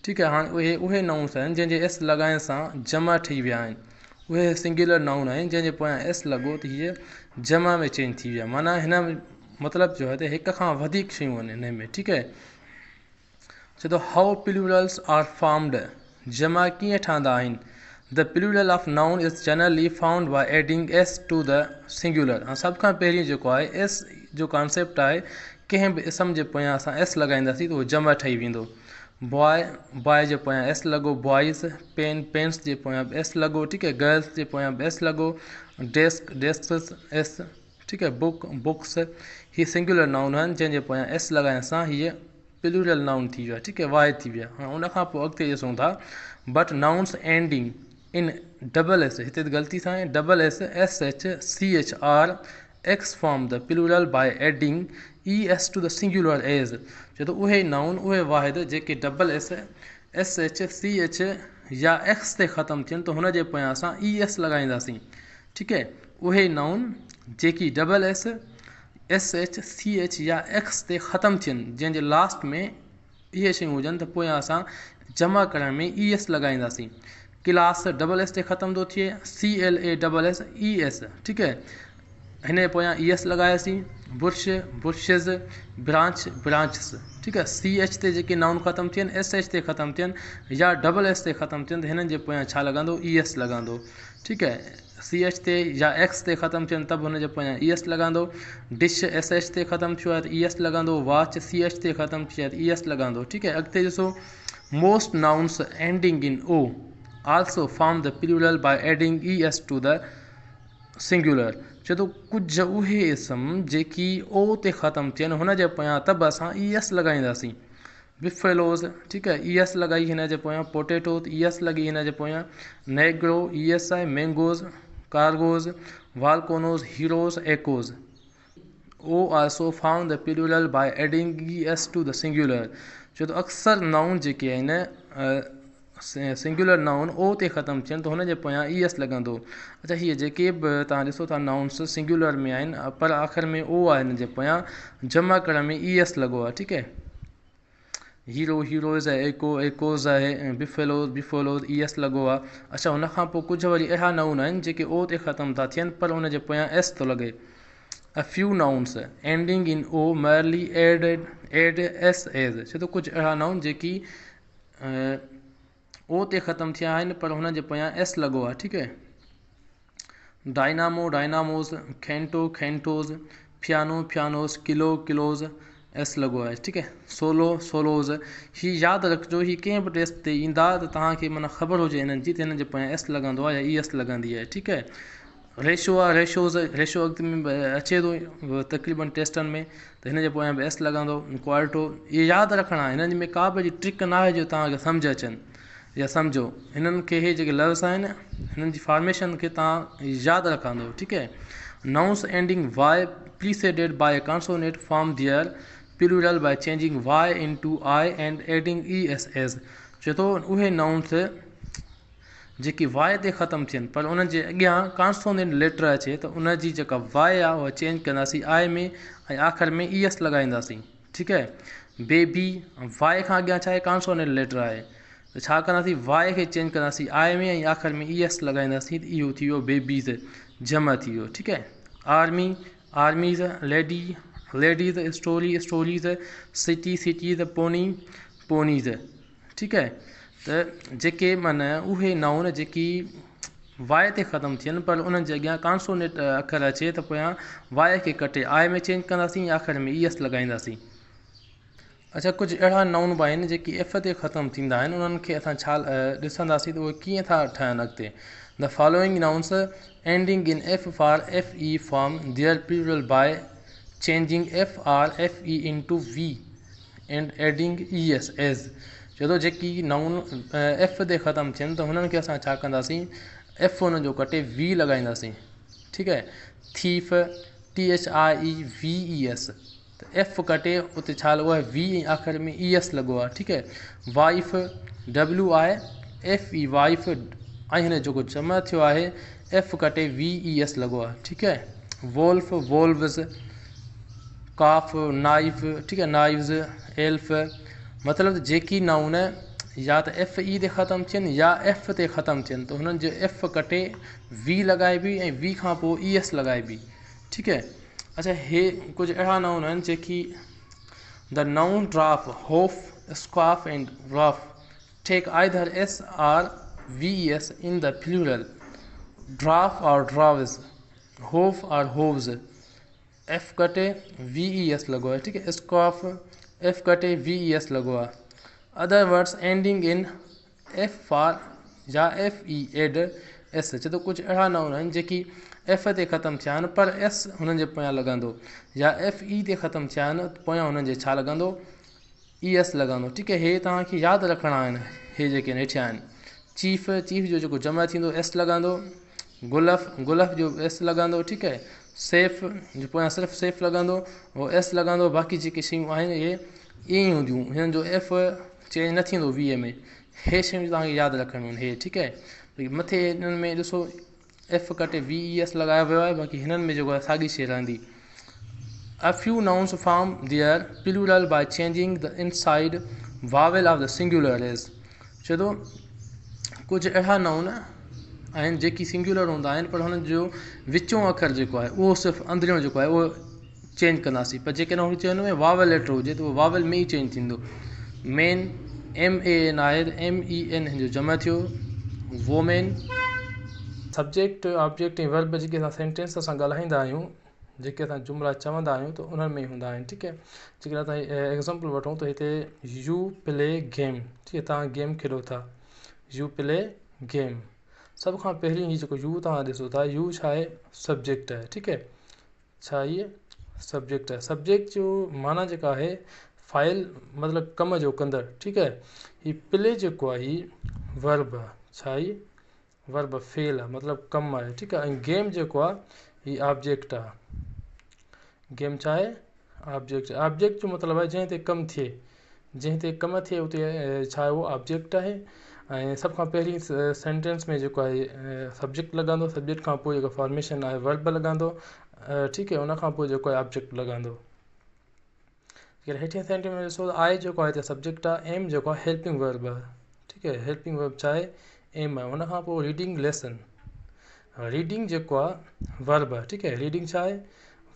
ٺيڪ آهي هاڻي اهي اهي نائونس آهن جنهن جي ايس لڳائڻ سان جمع ٺهي ويا آهن اهي سنگيولر نائون آهن جنهن جي پويان ايس لڳو ته هيء جمع ۾ چينج ٿي ويا معنيٰ هن مطلب جو آهي ته هڪ کان وڌيڪ شيون آهن هن ۾ ٺيڪ آهي چئي ٿو How plurals are formed جمع ڪيئن ٺهندا آهن The plural of noun is generally found by adding s to the singular هاڻ سڀ کان پهرين جيڪو آهي s جو ڪانسيپٽ آهي ڪنهن به اسم جي پويان اسان s لڳائينداسين ته اهو جمع ٺهي ويندو Boy boy جي پويان s لڳو Boys pen pens جي پويان به s لڳو ٺيڪ آهي Girls جي پويان به s لڳو Desk desks s ٺيڪ آهي بوڪ بوڪس هي سنگيولر نائون آهن جنهن جي پويان s لڳائڻ سان هيء پلورل نائون ٿي ويا ٺيڪ آهي واحد ٿي ويا هاڻي ان کان پوء اڳتي ڏسون ٿا but nouns ending in double S هتي ته غلطي سان آهي double S S H C H or X form the plural by adding E S to the singular as چئي ٿو اهي نائون اهي واحد جيڪي double S, S H, C H يا ايڪس تي ختم ٿين ته هن جي پويان اسان اي ايس لڳائينداسين ٺيڪ آهي اهي نائون جيڪي double S, S H, C H يا ايڪس تي ختم ٿين جنهن جي لاسٽ ۾ اهي شيون هجن ته پويان اسان جمع ڪرڻ ۾ اي ايس لڳائينداسين ڪلاس ڊبل ايس تي ختم ٿو ٿئي C L A double S E S ٺيڪ آهي هن جي پويان اي ايس لڳاياسين برش برشز برانچ برانچز ٺيڪ آهي سي ايڇ تي جيڪي نائون ختم ٿين ايس ايڇ تي ختم ٿين يا ڊبل ايس تي ختم ٿين ته هنن جي پويان ڇا لڳندو اي ايس لڳندو ٺيڪ آهي سي ايڇ تي يا ايڪس تي ختم ٿين ته به هن جي پويان اي ايس لڳندو ڊش ايس ايڇ تي ختم ٿيو آهي ته اي ايس لڳندو واچ سي ايڇ تي ختم ٿي آهي ته اي ايس لڳندو ٺيڪ آهي اڳتي ڏسو most nouns ending in O also form the plural by adding E S to the singular چئي ٿو ڪجهه اهي اسم جيڪي او تي ختم ٿين هن جي پويان ته به اسان اي ايس لڳائينداسين بفيلوز ٺيڪ آهي اي ايس لڳائي هن جي پويان پوٽيٽو اي ايس لڳي هن جي پويان نيگرو اي ايس آهي mangoes cargoes volcanoes heroes echoes O also form the plural by adding E S to the singular چئي ٿو اڪثر نائون جيڪي آهن سنگيولر نائون او تي ختم ٿين ته هن جي پويان اي ايس لڳندو. اڇا هيء جيڪي به توهان ڏسو ٿا نائونس سنگيولر ۾ آهن پر آخر ۾ او آهي هن جي پويان جمع ڪرڻ ۾ اي ايس لڳو آهي ٺيڪ آهي. هيرو هيروز آهي ايڪو ايڪوز آهي ۽ بفيلوز بفيلوز اي ايس لڳو آهي. اڇا هن کان پوء ڪجهه وري اهڙا نائون آهن جيڪي او تي ختم ٿا ٿين پر ان جي پويان ايس ٿو لڳي. A few nouns ending in O merely add add S as ڇو ته ڪجهه اهڙا نائون جيڪي او تي ختم ٿيا آهن پر هن جي پويان ايس لڳو آهي ٺيڪ آهي dynamo dynamos canto cantos piano pianos kilo kilos S لڳو آهي ٺيڪ آهي سولو سولوز هي ياد رکجو هي ڪنهن به ٽيسٽ تي ايندا ته توهان کي معنيٰ خبر هجي هنن جي ته هنن جي پويان ايس لڳندو آهي يا اي ايس لڳندي آهي ٺيڪ آهي ريشو آهي ريشوز ريشو اڳتي ۾ به اچي ٿو تقريبن ٽيسٽن ۾ ته هن جي پويان به ايس لڳندو ڪوارٽو اهي ياد رکڻا آهن هنن ۾ ڪا به اهڙي ٽرڪ نه آهي جو توهان کي سمجهه اچن يا سمجهو هنن کي هي جيڪي لفظ آهن هنن جي فارميشن کي توهان ياد رکندو ٺيڪ آهي nouns ending Y preceded by a consonant form their plural by changing Y into I and adding E S as چئي ٿو اهي نائونس جيڪي واء تي ختم ٿين پر انهن جي اڳيان ڪانسوننٽ ليٽر اچي ته ان جي جيڪا واء آهي اها چينج ڪنداسين آء ۾ ۽ آخر ۾ اي ايس لڳائينداسين ٺيڪ آهي بيبي واء کان اڳيان ڇا آهي ڪانسوننٽ ليٽر آهي ته ڇا ڪنداسين واء کي چينج ڪنداسين آء ۾ ۽ آخر ۾ اي ايس لڳائينداسين ته اهو ٿي ويو بيبيز جمع ٿي ويو ٺيڪ آهي army armies lady ladies story stories city cities pony ponies ٺيڪ آهي ته جيڪي معنيٰ اهي نائون جيڪي واء تي ختم ٿين پر انهن جي اڳيان ڪانسونيٽ اکر اچي ته پويان واء کي ڪٽي آء ۾ چينج ڪنداسين يا آخر ۾ اي ايس لڳائينداسين. اڇا ڪجهه اهڙا نائون به آهن جيڪي ايف تي ختم ٿيندا آهن انهن کي اسان ڇا ڏسنداسين ته اهي ڪيئن ٿا ٺهن اڳتي The following nouns ending in F for F E form their plural by changing F or F E into V and adding E S as چئي ٿو جيڪي نائون ايف تي ختم ٿين ته هنن کي اسان ڇا ڪنداسين ايف هن جو ڪٽي وي لڳائينداسين ٺيڪ آهي thief T H I E V E S ته ايف ڪٽي اتي ڇا لڳو آهي وي ۽ آخر ۾ اي ايس لڳو آهي ٺيڪ آهي wife W I F E wife ۽ هن جيڪو جمع ٿيو آهي ايف ڪٽي وي اي ايس لڳو آهي ٺيڪ آهي وولف وولوز ڪاف نائف ٺيڪ آهي نائفز ايلف مطلب ته جيڪي نائون يا ته ايف اي تي ختم ٿين يا ايف تي ختم ٿين ته هنن جو ايف ڪٽي وي لڳائبي ۽ وي کان پوء اي ايس لڳائبي ٺيڪ آهي اچھا هي ڪجهه اهڙا نائون آهن جيڪي the noun trough hoof scoff and rough take either S or V E S in the plural trough or troughs hoof or hooves F ڪٽي وي اي ايس لڳو آهي ٺيڪ آهي اسڪاف ايف ڪٽي وي اي ايس لڳو آهي other words ending in F for يا F اي add S چي ٿو ڪجهه اهڙا نائون آهن جيڪي ايف تي ختم ٿيا آهن پر ايس هنن جي پويان لڳندو يا ايف اي تي ختم ٿيا آهن پويان هنن جي ڇا لڳندو اي ايس لڳندو ٺيڪ آهي هي توهان کي ياد رکڻا آهن هي جيڪي هيٺيان آهن چيف چيف جو جيڪو جمع ٿيندو ايس لڳندو گلف گلف جو ايس لڳندو ٺيڪ آهي سيف جي پويان صرف سيف لڳندو اهو ايس لڳندو باقي جيڪي شيون آهن اهي ائين ئي هونديون هنن جو ايف چينج نه ٿيندو وي ۾ هي شيون توهان کي ياد رکڻيون آهن هي ٺيڪ آهي مٿي هنن ۾ ڏسو ايف ڪٽي وي اي ايس لڳايو ويو آهي باقي هنن ۾ جيڪو آهي ساڳي شي رهندي. A few nouns form their plural by changing the inside vowel of the singular as چئي ٿو ڪجهه اهڙا نائون آهن جيڪي سنگيولر هوندا آهن پر هنن جو وچون اکر جيڪو آهي اهو صرف اندريون جيڪو آهي اهو چينج ڪنداسين پر جيڪڏهن هن چيو ۾ واول ليٽر هجي ته اهو واول ۾ ئي چينج ٿيندو مين ايم اي اين آهي ته ايم اي اين هن جو جمع ٿيو وومين. سبجيڪٽ، آبجيڪٽ ۽ ورب جيڪي اسان سينٽينس سان ڳالهائيندا آهيون جيڪي اسان جملا چوندا آهيون ته انهن ۾ هوندا آهن ٺيڪ آهي جيڪڏهن اسان ايگزامپل وٺون ته هتي يو پلي گيم ٺيڪ آهي توهان گيم کيڏو ٿا يو پلي گيم سڀ کان پهرين هي جيڪو يو توهان ڏسو ٿا يو ڇا آهي سبجيڪٽ آهي ٺيڪ آهي ڇا هيء سبجيڪٽ آهي سبجيڪٽ جو معنيٰ جيڪا آهي فاعل مطلب ڪم جو ڪندڙ ٺيڪ آهي هي پلي جيڪو آهي هي ورب آهي ڇا هي ورب فعل آهي مطلب ڪم آهي ٺيڪ آهي ۽ گيم جيڪو آهي هي آبجيڪٽ آهي گيم ڇا آهي آبجيڪٽ آبجيڪٽ جو مطلب آهي جنهن تي ڪم ٿئي جنهن تي ڪم ٿئي اتي ڇا آهي اهو آبجيڪٽ آهي ۽ سڀ کان پهرين سينٽينس ۾ جيڪو آهي سبجيڪٽ لڳندو سبجيڪٽ کان پوء جيڪو فارميشن آهي ورب لڳندو ٺيڪ آهي ان کان پوء جيڪو آهي آبجيڪٽ لڳندو جيڪڏهن هيٺين سينٽينس ۾ ڏسو ته آء جيڪو آهي هتي سبجيڪٽ آهي ايم جيڪو آهي هيلپنگ ورب آهي ٺيڪ آهي هيلپنگ ورب ڇا آهي ايم آهي ان کان پوء ريڊنگ ليسن ريڊنگ جيڪو آهي ورب آهي ٺيڪ آهي ريڊنگ ڇا آهي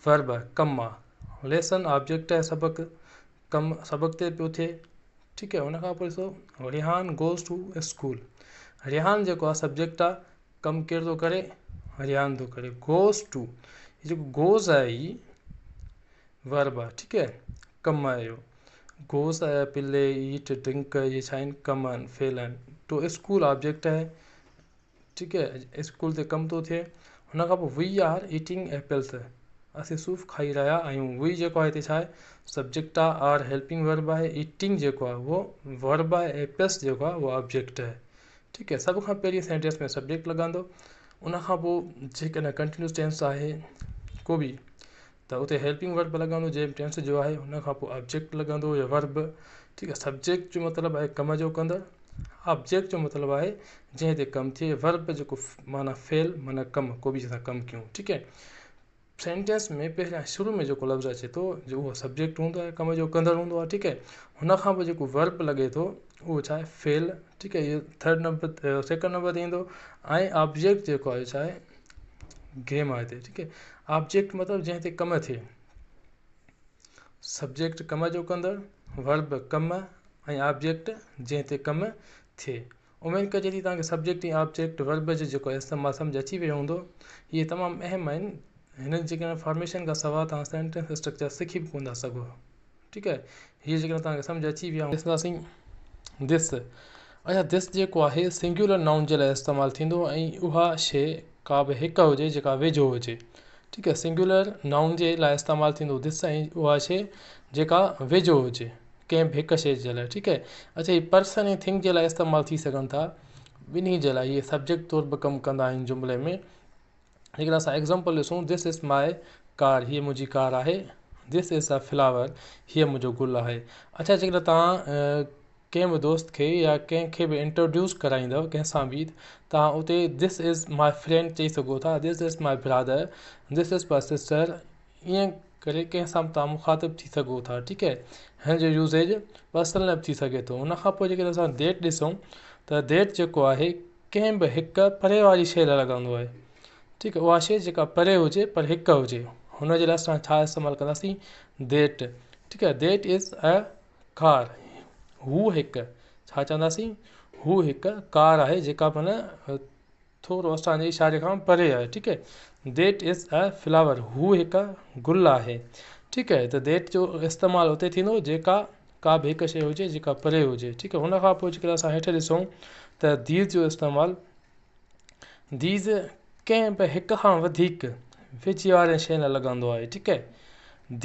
ورب آهي ڪم آهي ليسن آبجيڪٽ آهي سبق ڪم سبق تي پيو ٿئي ٺيڪ آهي ان کان پوء ڏسو Rehan goes to school Rehan جيڪو آهي سبجيڪٽ آهي ڪم ڪير ٿو ڪري ريحان ٿو ڪري گوز ٽو هي جيڪو گوز آهي هي ورب آهي ٺيڪ آهي ڪم آهي اهو گوز آهي پلي ايٽ ڊرنڪ اهي ڇا آهن ڪم آهن فعل آهن ٽو اسڪول آبجيڪٽ آهي ٺيڪ آهي اسڪول تي ڪم ٿو ٿئي هن کان پوء وي آر ايٽنگ ايپلس اسين صوف کائي رهيا آهيون وي جيڪو آهي هتي ڇا آهي سبجيڪٽ آهي آر هيلپنگ ورب آهي ايٽنگ جيڪو آهي اهو ورب آهي ايپلس جيڪو آهي اهو آبجيڪٽ آهي ٺيڪ آهي سڀ کان پهرين سينٽينس ۾ سبجيڪٽ لڳندو ان کان پوء جيڪڏهن ڪنٽينيوس ٽينس آهي ڪو به ته اتي هيلپنگ ورب لڳندو جنهن به ٽينس جو آهي ان کان پوء آبجيڪٽ لڳندو يا ورب ٺيڪ آهي سبجيڪٽ جو مطلب آهي ڪم جو ڪندڙ آبجيڪٽ جو مطلب آهي جنهن تي ڪم ٿئي ورب جيڪو معنيٰ فعل معنيٰ ڪم ڪو به اسان ڪم ڪيون ٺيڪ آهي سينٽينس ۾ پهريان شروع ۾ جيڪو لفظ اچي ٿو جو اهو سبجيڪٽ هوندو آهي ڪم جو ڪندڙ هوندو آهي ٺيڪ آهي هن کان پوء جيڪو ورب لڳي ٿو اهو ڇا آهي فعل ٺيڪ آهي اهو ٿرڊ نمبر سيڪنڊ نمبر تي ايندو ۽ آبجيڪٽ جيڪو آهي ڇا آهي گيم آهي هتي ٺيڪ آهي آبجيڪٽ مطلب جنهن تي ڪم ٿئي سبجيڪٽ ڪم جو ڪندڙ ورب ڪم ۽ آبجيڪٽ جنهن تي ڪم ٿئي اميد ڪجي ٿي توهان کي سبجيڪٽ ۽ آبجيڪٽ ورب جو جيڪو استعمال سمجھ اچي ويو هوندو اهي تمام اهم آهن هنن جي فارميشن کان سواء توهان سينٽينس اسٽرڪچر سکي به ڪونه ٿا سگهو ٺيڪ آهي هي جيڪڏهن توهان کي سمجهه اچي ويا ڏسنداسين دس اچا دس جيڪو آهي سنگيولر نائون جي لاء استعمال ٿيندو ۽ اها شي ڪا به هڪ هجي جيڪا ويجهو هجي ٺيڪ آهي سنگيولر نائون جي لاء استعمال ٿيندو دس ۽ اها شي جيڪا ويجهو هجي ڪنهن به هڪ شي جي لاء ٺيڪ آهي اچا هي پرسن ۽ ٿنگ جي لاء استعمال ٿي سگهن ٿا ٻنهي جي لاء اهي سبجيڪٽ طور به ڪم ڪندا آهن جملي ۾ جيڪڏهن اسان ايگزامپل ڏسون this is my ڪار هيء منهنجي ڪار آهي this is a flower هيء منهنجو گل آهي اڇا جيڪڏهن توهان ڪنهن به دوست کي يا ڪنهن کي به انٽروڊيوس ڪرائيندؤ ڪنهن سان به توهان اتي this is my friend چئي سگهو ٿا this is my brother this is my sister ائين ڪري ڪنهن سان به توهان مخاطب ٿي سگهو ٿا ٺيڪ آهي هن جو يوزيج پرسنل به ٿي سگهي ٿو ان کان پوء جيڪڏهن اسان that ڏسون ته that جيڪو آهي ڪنهن به هڪ پري واري شيء لاء لڳندو آهي ٺيڪ اها شيء جيڪا پري هجي پر هڪ هجي هن جي لاء اسان ڇا استعمال ڪنداسين that ٺيڪ آهي that is a ڪار هو هڪ ڇا چونداسين هو هڪ ڪار آهي جيڪا معنيٰ ٿورو اسان جي اشاري کان پري آهي ٺيڪ آهي that is a flower هو هڪ گل آهي ٺيڪ آهي ته that جو استعمال اتي ٿيندو جيڪا ڪا به هڪ شيء هجي جيڪا پري هجي ٺيڪ آهي ان کان پوء جيڪڏهن اسان هيٺ ڏسون ته these جو استعمال these ڪنهن به هڪ کان وڌيڪ ويجهي وارين شين لاء لڳندو آهي ٺيڪ آهي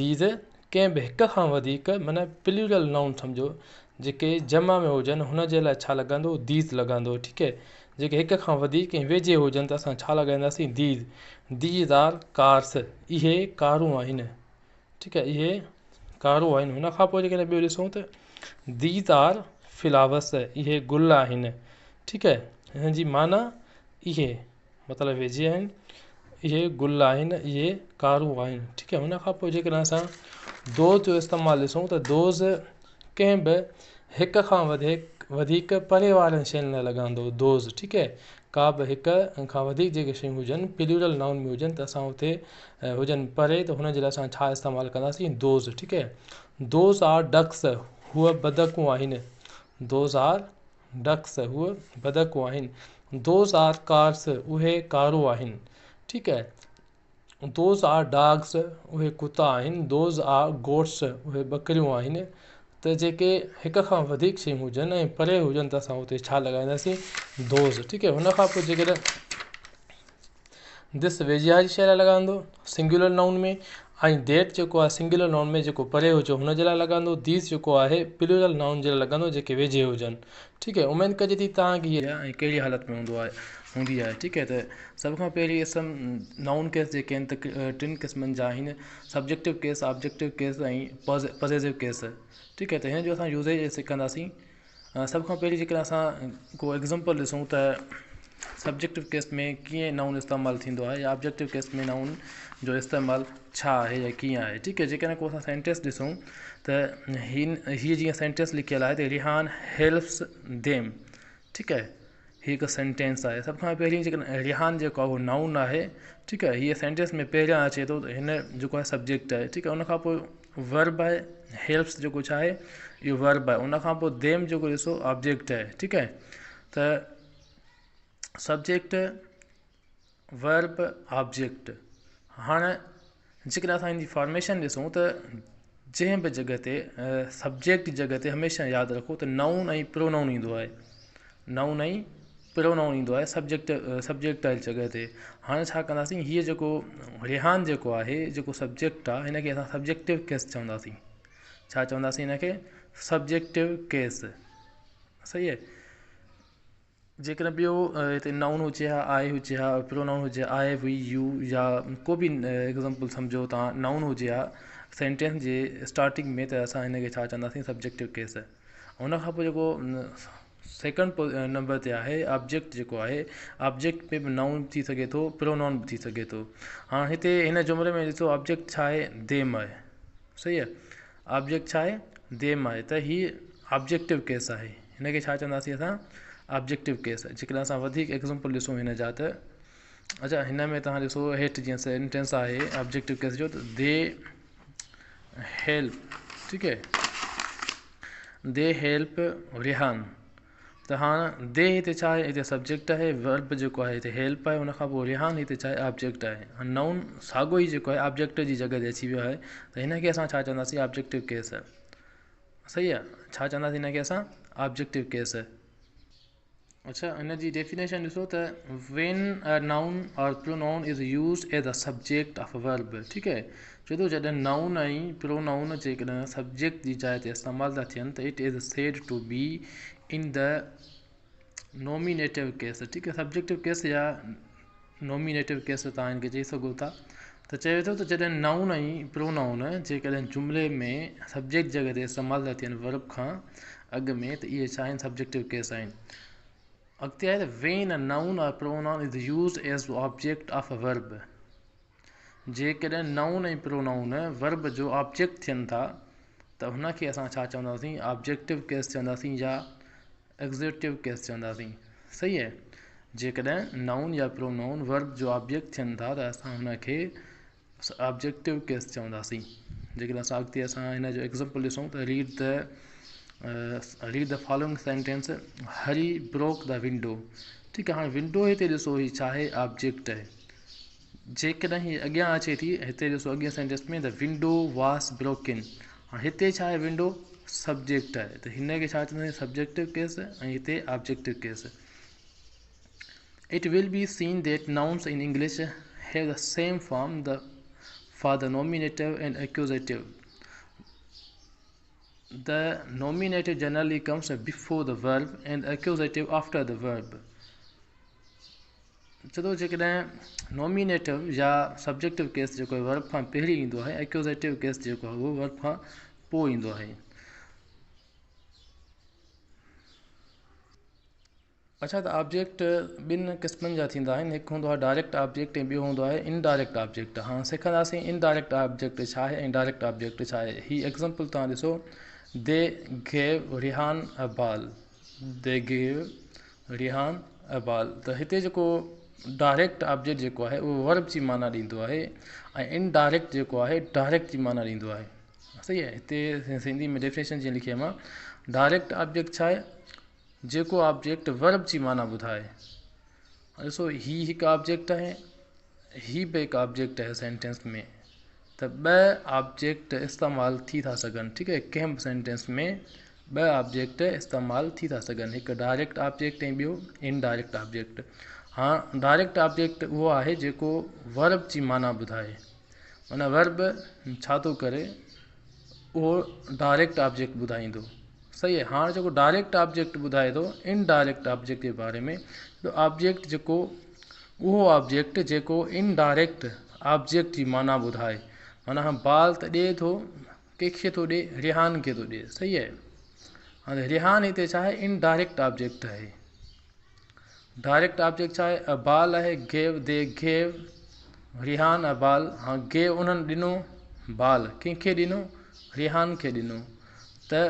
these ڪنهن به هڪ کان وڌيڪ معنيٰ پليورل نائون سمجهو جيڪي جمع ۾ هجن هن جي لاء ڇا لڳندو these لڳندو ٺيڪ آهي. جيڪي هڪ کان وڌيڪ ۽ ويجهي هجن ته اسان ڇا لڳائينداسين these. These are cars اهي ڪارون آهن. ٺيڪ آهي اهي ڪارون آهن. هن کان پوء جيڪڏهن ٻيو ڏسون ته these are flowers اهي گل آهن. ٺيڪ آهي هن جي معنيٰ اهي مطلب ويجهي آهن اهي گل آهن اهي ڪارون آهن. ٺيڪ آهي هن کان پوء جيڪڏهن اسان those جو استعمال ڏسون ته those ڪنهن به هڪ کان وڌيڪ پري وارن شين لاء لڳندو those. ٺيڪ آهي ڪا به هڪ کان وڌيڪ جيڪي شيون هجن پلورل نائون ۾ هجن ته اسان اتي هجن پري ته هن جي لاء اسان ڇا استعمال ڪنداسين those. ٺيڪ آهي those are ducks هوء بدڪون آهن. Those are ducks هوء بدڪون آهن. Those are cars اهي ڪارون آهن. ٺيڪ آهي those are dogs اهي ڪتا آهن. Those are goats اهي ٻڪريون آهن. ته جيڪي هڪ کان وڌيڪ شيون هجن ۽ پري هجن ته اسان اتي ڇا لڳائينداسين those. ٺيڪ آهي هن کان پوء جيڪڏهن دس ويجهي شيء لاء لڳائيندو سنگيولر نائون ۾ ۽ that جيڪو آهي سنگيولر نائون ۾ جيڪو پري هجي هن جي لاء لڳندو. ديس جيڪو آهي پلورل نائون جي لاء لڳندو جيڪي ويجهي هجن. ٺيڪ آهي اميد ڪجي ٿي توهان کي هي ۽ ڪهڙي حالت ۾ هوندو آهي هوندي آهي. ٺيڪ آهي ته سڀ کان پهرين اسم نائون ڪيس جيڪي آهن ته ٽن قسمن جا آهن subjective case objective case ۽ possessive case. ٺيڪ آهي ته هن جو اسان يوزيج سکنداسين. سڀ کان پهرين جيڪڏهن اسان ڪو ايگزامپل ڏسون ته سبجيڪٽو ڪيس ۾ ڪيئن نائون استعمال ٿيندو آهي يا آبجيڪٽو ڪيس ۾ نائون جو استعمال ڇا آهي يا ڪيئن آهي. ٺيڪ آهي جيڪڏهن ڪو اسان سينٽينس ڏسون ته هيء جيئن سينٽينس لکيل آهي ته ريحان هيلپس ديم. ٺيڪ آهي هيء هڪ سينٽينس آهي. سڀ کان پهرين جيڪڏهن ريحان جيڪو آهي اهو نائون آهي. ٺيڪ آهي هيء سينٽينس ۾ پهريان اچي ٿو ته هن جيڪو آهي سبجيڪٽ آهي. ٺيڪ آهي ان کان پوء ورب آهي هيلپس جيڪو ڇا آهي اهو ورب آهي. ان کان پوء ديم جيڪو ڏسو آبجيڪٽ آهي. ٺيڪ آهي ته سبجيڪٽ ورب آبجيڪٽ. هاڻي جيڪڏهن اسان هن جي فارميشن ڏسون ته جنهن به جڳهه تي سبجيڪٽ جي جڳهه تي هميشه ياد رکو ته نائون ۽ پرونائون ايندو آهي. نائون ۽ پرونائون ايندو آهي سبجيڪٽ واري جڳهه تي. هاڻي ڇا ڪنداسين هيء جيڪو ريحان جيڪو آهي جيڪو سبجيڪٽ آهي هن کي اسان سبجيڪٽو ڪيس چونداسين. ڇا چونداسين هن کي سبجيڪٽو ڪيس. صحيح آهي جيڪڏهن ٻيو هتي نائون هجي ها آء هجي ها پرونائون هجي ها آء وي يو يا ڪو به ايگزامپل سمجهو توهان نائون هجي ها سينٽينس جي اسٽارٽنگ ۾ ته اسان هن کي ڇا چونداسين سبجيڪٽو ڪيس. هن کان پوء جيڪو سيڪنڊ نمبر تي آهي آبجيڪٽ جيڪو آهي آبجيڪٽ ۾ به نائون ٿي سگهي ٿو پرونائون به ٿي سگهي ٿو. هاڻي هتي هن جملي ۾ ڏسو آبجيڪٽ ڇا آهي ديم آهي. صحيح آهي آبجيڪٽ ڇا آهي ديم آهي ته هي آبجيڪٽو ڪيس آهي. هن کي ڇا چونداسين اسان آبجيڪٽو ڪيس. جيڪڏهن اسان وڌيڪ ايگزامپل ڏسون هن جا ته اڇا هن ۾ توهان ڏسو هيٺ جيئن سينٽينس آهي آبجيڪٽو ڪيس جو ته they help. ٺيڪ آهي they help Rehan. ته هاڻ the هتي ڇا آهي هتي سبجيڪٽ آهي ورب جيڪو آهي هتي هيلپ آهي ان کان پوء ريحان هتي ڇا آهي آبجيڪٽ آهي. هاڻي نائون ساڳيو ئي جيڪو آهي آبجيڪٽ جي جڳهه تي اچي ويو آهي ته هن کي اسان ڇا چونداسين آبجيڪٽو ڪيس. صحيح آهي ڇا چونداسين هن کي اسان آبجيڪٽو ڪيس. اڇا هن جي ڊيفينيشن ڏسو ته when a noun or pronoun is used as a subject of a verb. ٺيڪ آهي چئي ٿو جڏهن نائون ۽ پرونائون جيڪڏهن سبجيڪٽ جي جاء تي استعمال ٿا ٿين ته it is said to be in the nominative case. ٺيڪ آهي سبجيڪٽو ڪيس يا نومينيٽو ڪيس توهان هن کي چئي سگهو ٿا. ته چئي ٿو ته جڏهن نائون ۽ پرونائون جيڪڏهن جملي ۾ سبجيڪٽ جڳهه تي استعمال ٿا ٿين ورب کان اڳ ۾ ته اهي ڇا آهن سبجيڪٽو ڪيس آهن. اڳتي آهي ته when a noun or pronoun is used as object of a verb. جيڪڏهن نائون ۽ پرونائون ورب جو آبجيڪٽ ٿين ٿا ته هن کي اسان ڇا چونداسين آبجيڪٽو ڪيس چونداسين يا ايگزيڪٽو ڪيس چونداسين. صحيح آهي جيڪڏهن نائون يا پرونائون ورب جو آبجيڪٽ ٿين ٿا ته اسان هن کي آبجيڪٽو ڪيس چونداسين. جيڪڏهن اسان اڳتي اسان هن جو ايگزامپل ڏسون ته read the following sentence Hari broke the window. ٺيڪ آهي هاڻي ونڊو هتي ڏسو هي ڇا آهي آبجيڪٽ آهي. جيڪڏهن هي اڳيان اچي ٿي هتي ڏسو اڳئين sentence ۾ the window was broken. هاڻي هتي ڇا آهي ونڊو سبجيڪٽ آهي ته هن کي ڇا چونداسين سبجيڪٽو ڪيس ۽ هتي objective case. It will be seen that nouns in English have the same form the for the nominative and accusative. The nominative generally comes before the verb and the accusative after the verb. چئي ٿو جيڪڏهن نومينيٽو يا subjective case جيڪو آهي verb کان پهرين ايندو آهي ايڪيوزيٽو ڪيس جيڪو آهي اهو ورب کان پوء ايندو آهي. اڇا ته آبجيڪٽ ٻن قسمن جا ٿيندا آهن هڪ هوندو آهي ڊائريڪٽ آبجيڪٽ ۽ ٻيو هوندو آهي انڊائريڪٽ آبجيڪٽ. هاڻ سکنداسين انڊائريڪٽ آبجيڪٽ ڇا آهي ۽ ڊائريڪٽ آبجيڪٽ ڇا آهي. هي ايگزامپل توهان ڏسو they gave Rehan a ball, they gave Rehan a ball ته هتي جيڪو ڊائريڪٽ آبجيڪٽ جيڪو آهي اهو ورب جي معنيٰ ڏيندو آهي ۽ انڊائريڪٽ جيڪو آهي ڊائريڪٽ جي معنيٰ ڏيندو آهي. صحيح آهي. هتي سنڌي ۾ ڊيفينيشن جيئن لکي آهي مان ڊائريڪٽ آبجيڪٽ ڇا آهي جيڪو آبجيڪٽ ورب جي معنيٰ ٻڌائي. ڏسو هي هڪ آبجيڪٽ آهي هي به هڪ آبجيڪٽ آهي سينٽينس ۾ ته ٻه آبجيڪٽ استعمال ٿي ٿا سگهن. ٺيڪ آهي ڪنهن به سينٽينس ۾ ٻه آبجيڪٽ استعمال ٿي ٿا سگهن هڪ ڊائريڪٽ آبجيڪٽ ۽ ٻيو انڊائريڪٽ آبجيڪٽ. هاڻ ڊائريڪٽ آبجيڪٽ اهو آهي جيڪو ورب جي معنيٰ ٻڌائي معنيٰ ورب ڇا ٿو ڪري اهو ڊائريڪٽ آبجيڪٽ ٻڌائيندو. صحيح آهي. هاڻ جيڪو ڊائريڪٽ آبجيڪٽ ٻڌائي ٿو انڊائريڪٽ آبجيڪٽ جي باري ۾ ته آبجيڪٽ جيڪو اهو آبجيڪٽ جيڪو انڊائريڪٽ آبجيڪٽ جي معنيٰ ٻڌائي معنيٰ هاڻ بال ته ڏئي ٿو ڪنهن کي ٿو ڏئي ريحان کي ٿو ڏئي. صحيح آهي. هاڻي ريحان هتي ڇا آهي انڊائريڪٽ آبجيڪٽ آهي. ڊائريڪٽ آبجيڪٽ ڇا آهي ا بال آهي gave they gave Rehan a ball. هاڻ گيو انهن ڏنو بال ڪنهن کي ڏنو ريحان کي ڏنو ته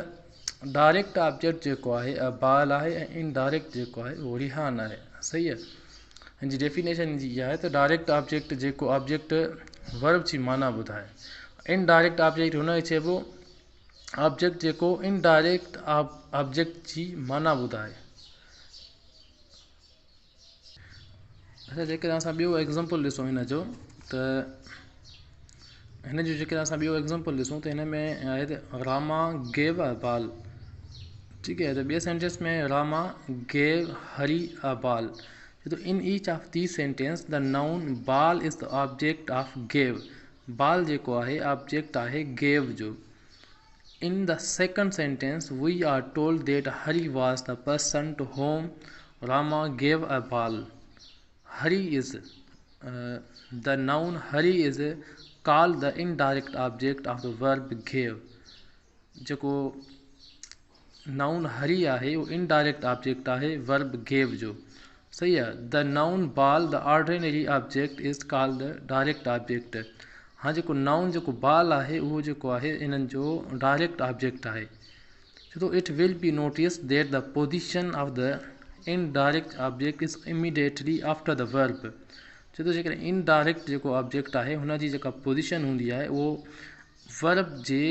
ڊائريڪٽ آبجيڪٽ جيڪو آهي ا بال آهي ۽ انڊائريڪٽ جيڪو آهي اهو ريحان آهي. صحيح آهي. هن جي ڊيفينيشن جي اها آهي ته ڊائريڪٽ آبجيڪٽ جيڪو آبجيڪٽ ورب جي معنيٰ ٻڌائي انڊائريڪٽ آبجيڪٽ هن کي چئبو آبجيڪٽ جيڪو انڊائريڪٽ آبجيڪٽ جي معنيٰ ٻڌائي. اڇا جيڪڏهن اسان ٻيو ايگزامپل ڏسون هن جو ته هن جو جيڪڏهن اسان ٻيو ايگزامپل ڏسون ته هن ۾ آهي ته راما گيو ا بال. ٺيڪ آهي ته ٻئي سينٽينس ۾ راما گيو هري ا بال. تو in each of the sentence the noun ball is the object of gave. Ball جيڪو آهي آبجيڪٽ آهي گيو جو. In the second sentence we are told that Hari was the person to whom Rama gave a ball. Hari is the noun Hari is called the indirect object of the verb gave. جيڪو نائون هري آهي اهو indirect object آهي verb گيو جو. صحيح آهي. The noun ball the ordinary object is called the direct object. هاڻ جيڪو نائون جيڪو بال آهي اهو جيڪو آهي انهن جو ڊائريڪٽ آبجيڪٽ آهي. چئي ٿو it will be notice that the position of the indirect object is immediately after the verb. چئي ٿو جيڪڏهن انڊائريڪٽ جيڪو آبجيڪٽ آهي هن جي جيڪا پوزيشن هوندي آهي اهو ورب جي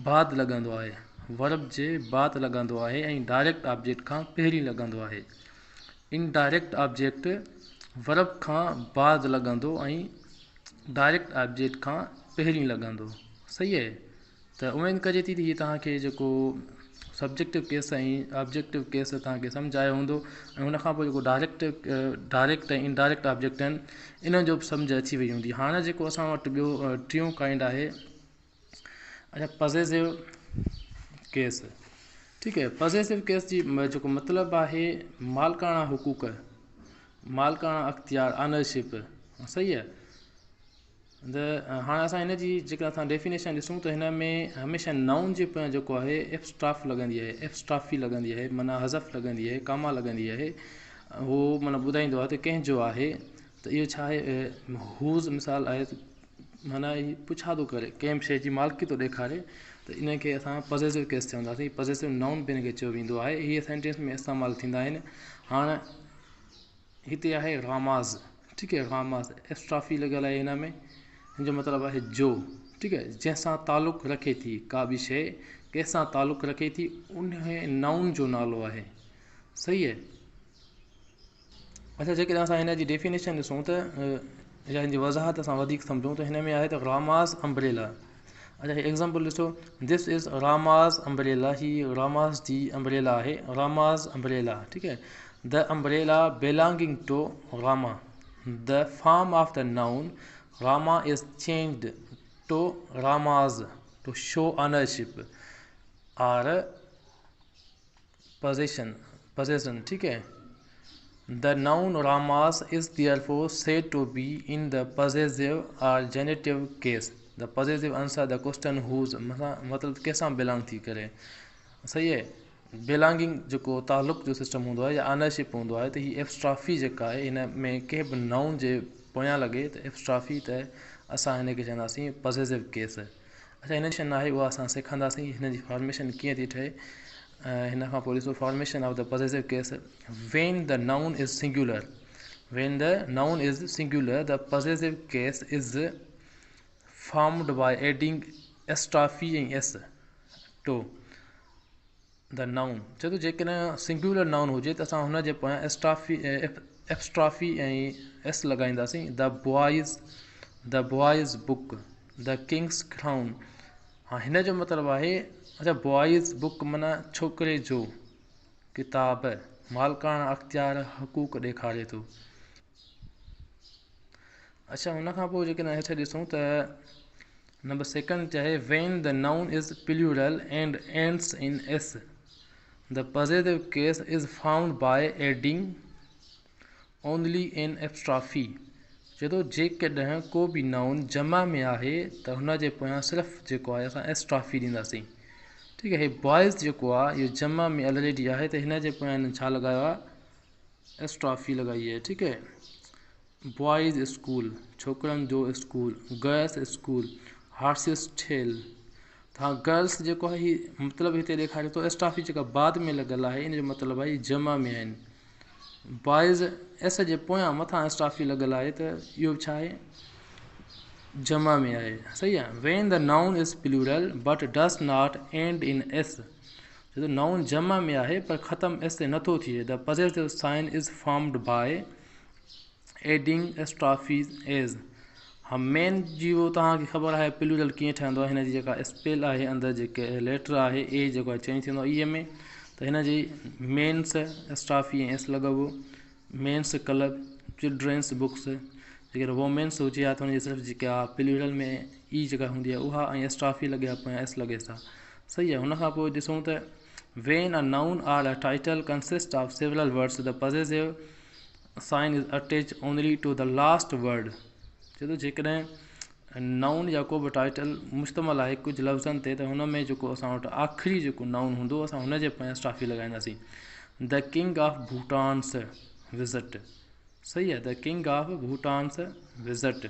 بعد لڳندو آهي ورب جي بعد لڳندو آهي ۽ ڊائريڪٽ آبجيڪٽ کان پهرين لڳندو آهي. انڊائريڪٽ آبجيڪٽ ورب کان بعد لڳندو ۽ ڊائريڪٽ آبجيڪٽ کان پهرين لڳندو. صحيح آهي. ته اميد ڪجي ٿي ته هي توهان کي جيڪو سبجيڪٽو ڪيس ۽ آبجيڪٽو ڪيس توهان کي سمجهه آيو هوندو ۽ ان کان پوءِ جيڪو ڊائريڪٽ ۽ انڊائريڪٽ آبجيڪٽ آهن انهن جو به سمجهه اچي وئي هوندي. هاڻي جيڪو اسان وٽ ٻيو ٽيون ڪائنڊ آهي اڇا پزيسو ڪيس. ٺيڪ آهي. پزيسو ڪيس جي جيڪو مطلب آهي مالڪاڻا حقوق مالڪاڻا اختيار آنرشپ. صحيح آهي. ته هاڻي اسان هن جي جيڪا اسان ڊيفينيشن ڏسون ته هن ۾ هميشه نائون جي پويان جيڪو آهي ايپسٽراف لڳندي آهي ايپسٽرافي لڳندي آهي معنيٰ حذف لڳندي آهي ڪاما لڳندي آهي اهو معنيٰ ٻڌائيندو آهي ته ڪنهن جو آهي ته اهو ڇا آهي هوز مثال آهي معنيٰ هي پڇا ٿو ڪري ڪنهن به شيءِ جي مالڪي ٿو ڏيکاري ته ان کي اسان پزيسو ڪيس چونداسين پزيسو نائون به هن کي چيو ويندو آهي اهي سينٽينس ۾ استعمال ٿيندا آهن. هاڻي هتي آهي راماز. ٺيڪ آهي راماز ايپسٽرافي لڳل آهي هن ۾ هن جو مطلب آهي جو. ٺيڪ آهي جنهن سان تعلق رکي ٿي ڪا به شيءِ ڪنهن سان تعلق رکي ٿي ان نائون جو نالو آهي. صحيح آهي. اڇا جيڪڏهن اسان هن جي ڊيفينيشن ڏسون ته يا هن جي وضاحت اسان وڌيڪ سمجهون ته هن ۾ آهي ته راماز امبريلا. اڇا هي ايگزامپل ڏسو دس از راماز امبريلا. هي راماز جي امبريلا آهي راماز امبريلا. ٺيڪ آهي. The umbrella belonging to Rama. The form of the noun Rama is changed to Rama's to show ownership or possession. Possession. ٺيڪ آهي. The noun Rama's is therefore said to be in the possessive or genitive case. The possessive answer the question whose مطلب ڪنهن سان belong ٿي ڪري. صحيح آهي. Belonging جيڪو تعلق جو سسٽم هوندو آهي يا آنرشپ هوندو آهي ته هي ايپسٽرافي جيڪا آهي هن ۾ ڪنهن به نائون جي پويان لڳي ته ايپسٽرافي ته اسان هن کي چونداسين پزيسو ڪيس. اڇا هن جي آهي اها اسان سکنداسين هن جي فارميشن ڪيئن ٿي ٺهي هن کان پوء ڏسو formation of the possessive case when the noun is singular when the noun is singular the possessive case is formed by adding apostrophe ۽ S to the noun چئي ٿو جيڪڏهن سنگيولر نائون هجي ته اسان هن جي پويان ايسٽرافي ايپسٽرافي ۽ S لڳائينداسين the boy's the boy's book the king's crown ها هن جو مطلب آهي اڇا بوائز بڪ معنيٰ ڇوڪري جو ڪتاب مالڪاڻا اختيار حقوق ڏيکاري ٿو. اڇا ان کان پوء جيڪڏهن هيٺ ڏسون ته نمبر سيڪنڊ تي آهي when the noun is plural and ends in S the possessive case is found by adding only an apostrophe چئي ٿو جيڪڏهن ڪو به نائون جمع ۾ آهي ته هن جي پويان صرف جيڪو آهي اسان ايپسٽرافي ڏينداسين ٺيڪ آهي هي بوائز جيڪو آهي اهو جمع ۾ الريڊي آهي ته هن جي پويان هن ڇا لڳايو آهي ايپسٽرافي لڳائي آهي ٺيڪ آهي بوائز اسڪول، ڇوڪرن جو school, girls school, horse's tail, ته هاڻ گرلس جيڪو آهي هي مطلب هتي ڏيکاري ٿو ايپسٽرافي جيڪا بعد ۾ لڳل آهي ان جو مطلب آهي جمع ۾ آهن. بوائز ايس جي پويان مٿان ايپسٽرافي لڳل آهي ته اهو ڇا آهي جمع ۾ آهي صحيح آهي. When the noun is plural but does not end in S چي ٿو نائون جمع ۾ آهي پر ختم ايس تي نٿو ٿئي the possessive sign is formed by adding apostrophe S ها مين جي اهو توهان کي خبر آهي پلورل ڪيئن ٺهندو آهي هن جي جيڪا اسپيل آهي اندر جيڪي ليٽر آهي اي جيڪو آهي چينج ٿيندو آهي اي ۾ ته هن جي مينس ايپسٽرافي ۽ ايس لڳبو مينس ڪلب چلڊرينس بڪس جيڪڏهن وومينس هجي ها ته هن جي صرف جيڪا پلورل ۾ اي جيڪا هوندي آهي اها ۽ ايپسٽرافي لڳي ها پويان ايس لڳيس ها صحيح آهي هن کان پوء ڏسون ته when a noun or a title consist of several words the possessive sign is attach only to the last word چئي ٿو جيڪڏهن نائون يا ڪو به ٽائيٽل مشتمل آهي ڪجهه لفظن تي ته هن ۾ جيڪو اسان وٽ آخري جيڪو نائون هوندو اسان هن جي پويان اسٽرافي لڳائينداسين the king of Bhutan's visit صحيح آهي the king of Bhutan's visit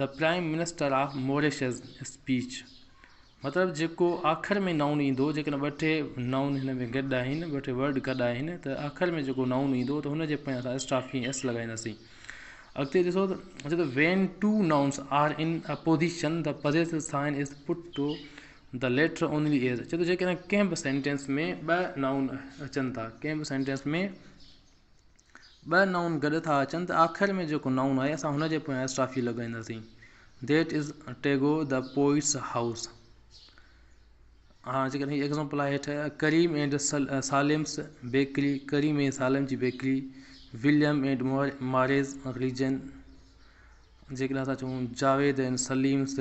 the prime minister of Mauritius speech مطلب جيڪو آخر ۾ نائون ايندو جيڪڏهن ٻه ٽي نائون هن ۾ گڏ آهن ٻه ٽي ورڊ گڏ آهن ته آخر ۾ جيڪو نائون ايندو ته هن جي پويان اسان ايپسٽرافي ايس لڳائينداسين اڳتي ڏسو ته چي ٿو when two nouns are in opposition the possessive sign is put to the latter only as چي ٿو جيڪڏهن ڪنهن به سينٽينس ۾ ٻه نائون اچن ٿا ڪنهن به سينٽينس ۾ ٻه نائون گڏ ٿا اچن ته آخر ۾ جيڪو نائون آهي اسان هن جي پويان ايپسٽرافي لڳائينداسين that is Tagore the poet's house ها جيڪڏهن هي ايگزامپل آهي هيٺ Karim and Salim's bakery Karim ۽ Salim جي بيڪري وليم اينڊ ماريز ريجن جيڪڏهن اسان چئون جاويد اينڊ سليمس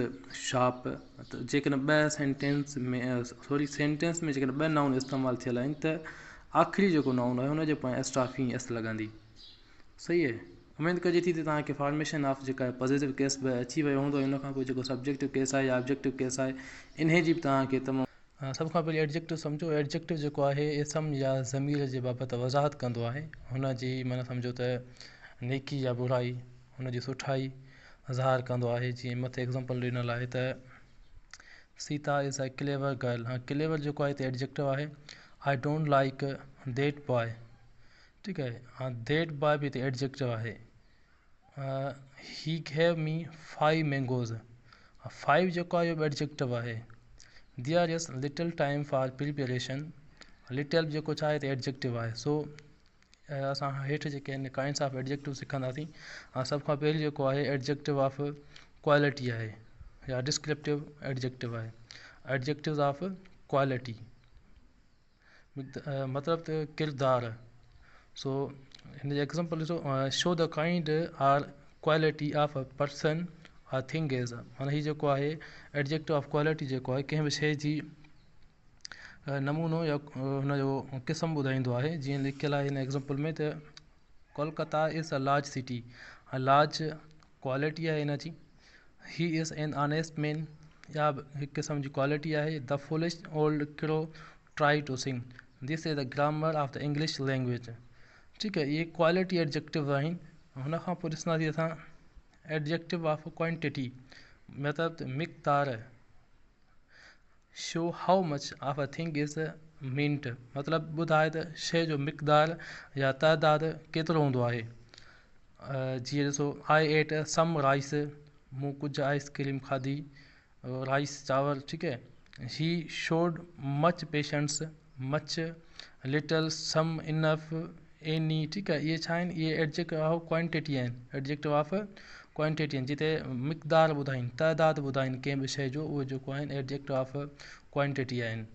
شاپ ته جيڪڏهن ٻه سينٽينس ۾ سوري سينٽينس ۾ جيڪڏهن ٻه نائون استعمال ٿيل آهن ته آخري جيڪو نائون آهي ان جي پويان ايپسٽرافي ايس لڳندي صحيح آهي اميد ڪجي ٿي ته توهان کي فارميشن آف جيڪا پازيٽو ڪيس به اچي ويو هوندو ان کان پوء جيڪو سبجيڪٽو ڪيس آهي يا آبجيڪٽو ڪيس آهي انهي جي به توهان کي تمام سڀ کان پهرين ايڊجيڪٽو سمجهو ايڊجيڪٽو جيڪو آهي اسم يا ضمير جي بابت وضاحت ڪندو آهي هن جي معنيٰ سمجهو ته نيڪي يا برائي هن جي سٺائي اظهار ڪندو آهي جيئن مٿي ايگزامپل ڏنل آهي ته Sita is a clever girl ها ڪليور جيڪو آهي هتي ايڊجيڪٽو آهي I don't like that boy ٺيڪ آهي ها that boy به هتي ايڊجيڪٽو آهي he gave me five mangoes five جيڪو آهي اهو به ايڊجيڪٽو آهي there is little time for preparation little جيڪو ڇا آهي هتي ايڊجيڪٽو آهي سو اسان هيٺ جيڪي آهن ڪائنڊس آف ايڊجيڪٽو سکنداسين ۽ سڀ کان پهرين جيڪو آهي ايڊجيڪٽو آف ڪوالٽي آهي يا ڊسڪرپٽو ايڊجيڪٽو آهي ايڊجيڪٽوز آف ڪوالٽي مطلب ته ڪردار سو هن جي ايگزامپل ڏسو show the kind or quality of a person or thing is معنيٰ هي جيڪو آهي ايڊجيڪٽو آف ڪوالٽي جيڪو آهي ڪنهن به شيء جي نمونو يا هن جو قسم ٻڌائيندو آهي جيئن لکيل آهي هن ايگزامپل ۾ ته Kolkata is a large city. Large quality آهي هن جي. He is an honest man. اها به هڪ قسم جي ڪوالٽي آهي. The foolish old crow try to sing. This is the grammar of the English language. ٺيڪ آهي اهي ڪوالٽي ايڊجيڪٽو آهن. هن کان پوء ڏسنداسين اسان ايڊجيڪٽو آف ڪوانٽٽي مطلب ته مقدار. Show how much of a thing is meant مطلب ٻڌائي ته شيء جو مقدار يا تعداد ڪيترو هوندو آهي. جيئن ڏسو I eight سم رائس مون ڪجهه آئس ڪريم کاڌي رائس چانور ٺيڪ آهي. He showed much patience much little some enough any ٺيڪ آهي. اهي ڇا آهن؟ اهي ايڊجيڪٽو آف ڪوانٽٽي آهن. ايڊجيڪٽو آف ڪوانٽٽي آهن جتي مقدار ٻڌائين تعداد ٻڌائين ڪنهن به شيء جو اهي جيڪو آهن ايڊجيڪٽو آف ڪوانٽٽي آهن.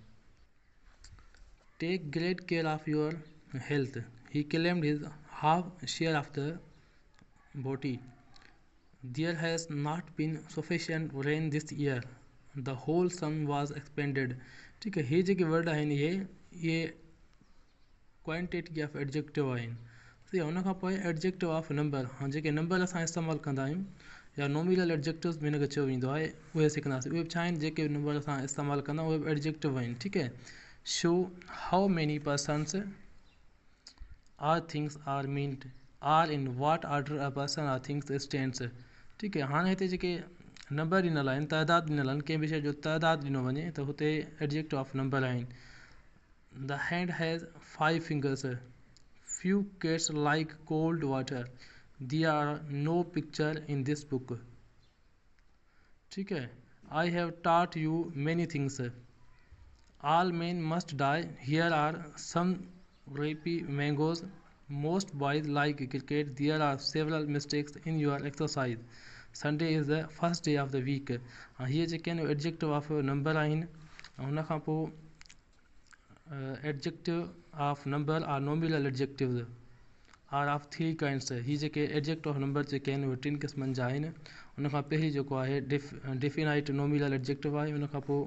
Take great care of your health. He claimed his half share of the booty. There has not been sufficient rain this year. The whole sum was expended. ٺيڪ آهي هي جيڪي ورڊ آهن اهي اهي quantity of adjective آهن. صحيح هن کان پوءِ ايڊجيڪٽو آف نمبر. هاڻي جيڪي نمبر اسان استعمال ڪندا آهيون يا نومينل ايڊجيڪٽوز به هن کي چيو ويندو آهي اهي سکنداسين. اهي به ڇا آهن؟ جيڪي نمبر اسان استعمال ڪندا آهيون اهي به ايڊجيڪٽو آهن. ٺيڪ آهي show how many persons or things are meant or in what order a person or things stands. ٺيڪ آهي هاڻي هتي جيڪي نمبر ڏنل آهن تعداد ڏنل آهن ڪنهن به شيءِ جو تعداد ڏنو وڃي ته هتي ايڊجيڪٽو آف نمبر آهن. The hand has 5 fingers. Few cats like cold water. There are no picture in this book. ٺيڪ آهي I have taught you many things. All men must die. Here are some ripe mangoes. Most boys like cricket. There are several mistakes in your exercise. Sunday is the first day of the week. هيءَ جيڪي آهن adjective of number آهن. هن کان پوءِ adjective of number or nominal adjectives are of 3 kinds. هي جيڪي adjective of number جيڪي آهن اهي ٽن قسمن جا آهن. هن کان پهرين جيڪو آهي ڊيفينائيٽ نومينل ايڊجيڪٽو آهي. هن کان پوءِ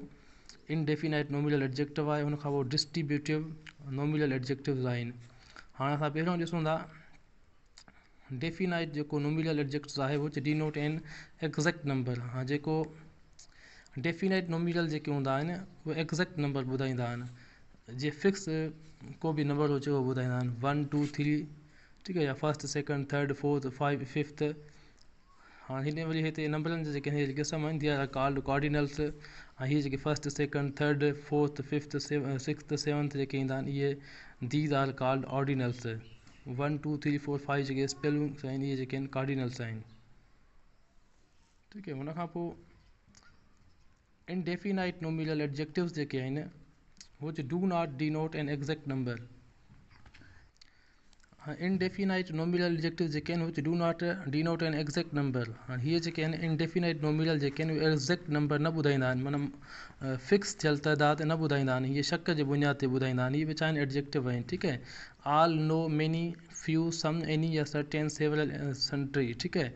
انڊيفينائيٽ نومينل ايڊجيڪٽو آهي. هن کان پوءِ ڊسٽريبيوٽو نومينل ايڊجيڪٽوز آهن. هاڻي اسان پهريون ڏسون ٿا ڊيفينائيٽ جيڪو نومينل ايڊجيڪٽوز آهي which denote an exact number. ها جيڪو ڊيفينائيٽ نومينل جيڪي هوندا آهن اهي ايگزيڪٽ نمبر ٻڌائيندا آهن. جيئن فڪس ڪو به نمبر هجي اهو ٻڌائيندا آهن 1 2 3 ٺيڪ آهي يا first second third fourth 5 fifth. هاڻي هن وري هتي نمبرن جا جيڪي هي قسم آهن they are called cardinals. ۽ هيءَ جيڪي first second third fourth fifth sixth seventh جيڪي ايندا آهن اهي these are called ordinals. 1 2 3 4 5 جيڪي اسپيلنگس آهن اهي جيڪي آهن ڪارڊينلس آهن. ٺيڪ آهي هن کان پوءِ انڊيفينائيٽ نومينل ايڊجيڪٽوز جيڪي آهن which do not denote an exact number. Indefinite nominal adjectives جيڪي آهن which do not denote an exact number. هاڻي هيءَ جيڪي آهن انڊيفينائيٽ نومينل جيڪي آهن اهي ايگزيڪٽ نمبر نه ٻڌائيندا آهن معنيٰ فڪس ٿيل تعداد نه ٻڌائيندا آهن. اهي شڪ جي بنياد تي ٻڌائيندا آهن. اهي به ڇا آهن ايڊجيڪٽو آهن. ٺيڪ آهي all no many few some any يا سرٽين سيورل سنٽري. ٺيڪ آهي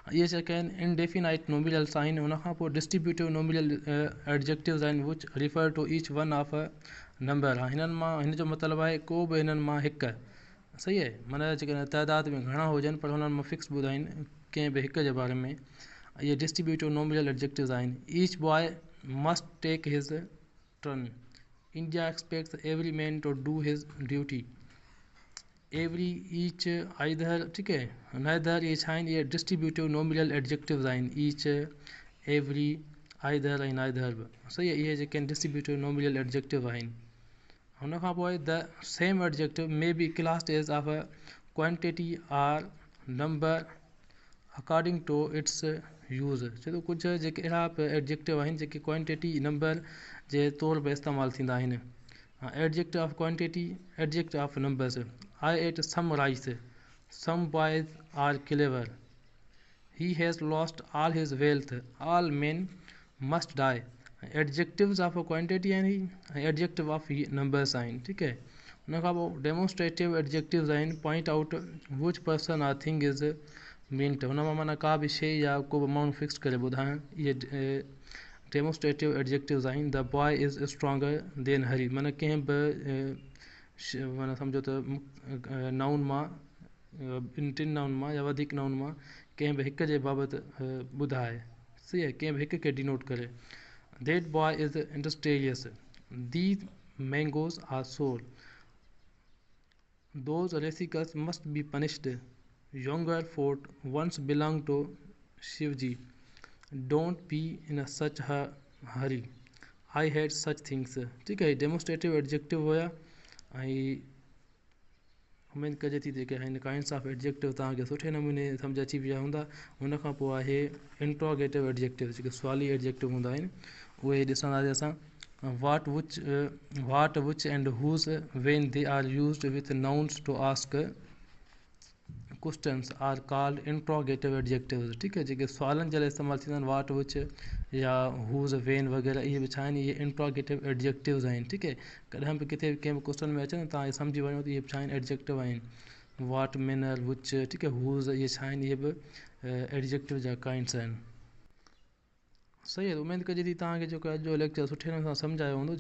اهي جيڪي آهن انڊيفينائيٽ نومينلس آهن. هن کان پوءِ ڊسٽريبيوٽو نومينل ايڊجيڪٽوز آهن which refer to each one of number. هنن مان هن جو مطلب آهي ڪو به هنن مان هڪ. صحيح آهي معنيٰ جيڪڏهن تعداد ۾ گهڻا هجن پر هنن مان فڪس ٻڌائين ڪنهن به هڪ جي باري ۾. اهي ڊسٽريبيوٽو نومينل ايڊجيڪٽوز آهن. Each boy must take his turn. India expects every man to do his duty. Every each either ٺيڪ آهي نائدر اهي ڇا آهن اهي ڊسٽريبيوٽو نومينل ايڊجيڪٽوز آهن. ايچ ايوري آئدر ۽ نائدر به صحيح آهي. اهي جيڪي آهن ڊسٽريبيوٽو نومينل ايڊجيڪٽو آهن. هن کان پوءِ the same adjective may be classed as of quantity or number according to its use. چئي ٿو ڪجهه جيڪي اهڙا به ايڊجيڪٽو آهن جيڪي ڪوانٽٽي نمبر جي طور به استعمال ٿيندا آهن. Adjective of quantity adjective of numbers. I ate some rice. Some boys are clever. He has lost all his wealth. All men must die. Adjectives of quantity آهن هي ۽ ايڊجيڪٽو آف هي نمبرس آهن. ٺيڪ آهي هن کان پوءِ ڊيمونسٽريٽو adjectives آهن point out which person or thing is meant. هن مان معنيٰ ڪا به شيءِ يا ڪو به ماڻهو فڪس ڪري ٻڌائڻ اهي ڊيمونسٽريٽو ايڊجيڪٽوز آهن. The boy is stronger than Hari. معنيٰ ڪنهن به معنيٰ سمجهو ته نائون مان ٻن ٽن نائون مان يا وڌيڪ نائون مان ڪنهن به هڪ جي بابت ٻڌائي صحيح آهي ڪنهن به هڪ کي ڊينوٽ ڪري. That boy is industrious. These mangoes are sour. Those rascals must be punished. Younger fort once belonged to Shivji. Don't be in such a hurry. I hate such things. ٺيڪ آهي ڊيمونسٽريٽو ايڊجيڪٽو هيا ۽ اميد ڪجي ٿي جيڪي آهن kinds of adjective توهان کي سٺي نموني سمجهه اچي ويا هوندا. ان کان پوءِ آهي انٽروگيٽو ايڊجيڪٽو جيڪي سوالي ايڊجيڪٽو هوندا آهن اهي ڏسنداسين اسان. What which what which and whose when they are used with nouns to ask questions are called interrogative adjectives. ٺيڪ آهي جيڪي سوالن جي لاءِ استعمال ٿيندا آهن واٽ وچ يا هوز وين وغيره اهي به ڇا آهن اهي انٽروگيٽو ايڊجيڪٽوز آهن. ٺيڪ آهي ڪڏهن به ڪٿي ڪنهن به ڪوئسچن ۾ اچن توهان سمجهي وڃو ته اهي ڇا آهن ايڊجيڪٽو آهن. واٽ مينر وچ ٺيڪ آهي هوز اهي ڇا آهن اهي به ايڊجيڪٽو جا ڪائنڊس آهن. صحيح آهي اميد ڪجي ٿي توهان کي جيڪو اڄ جو ليڪچر سٺي نموني سان سمجهه آيو هوندو.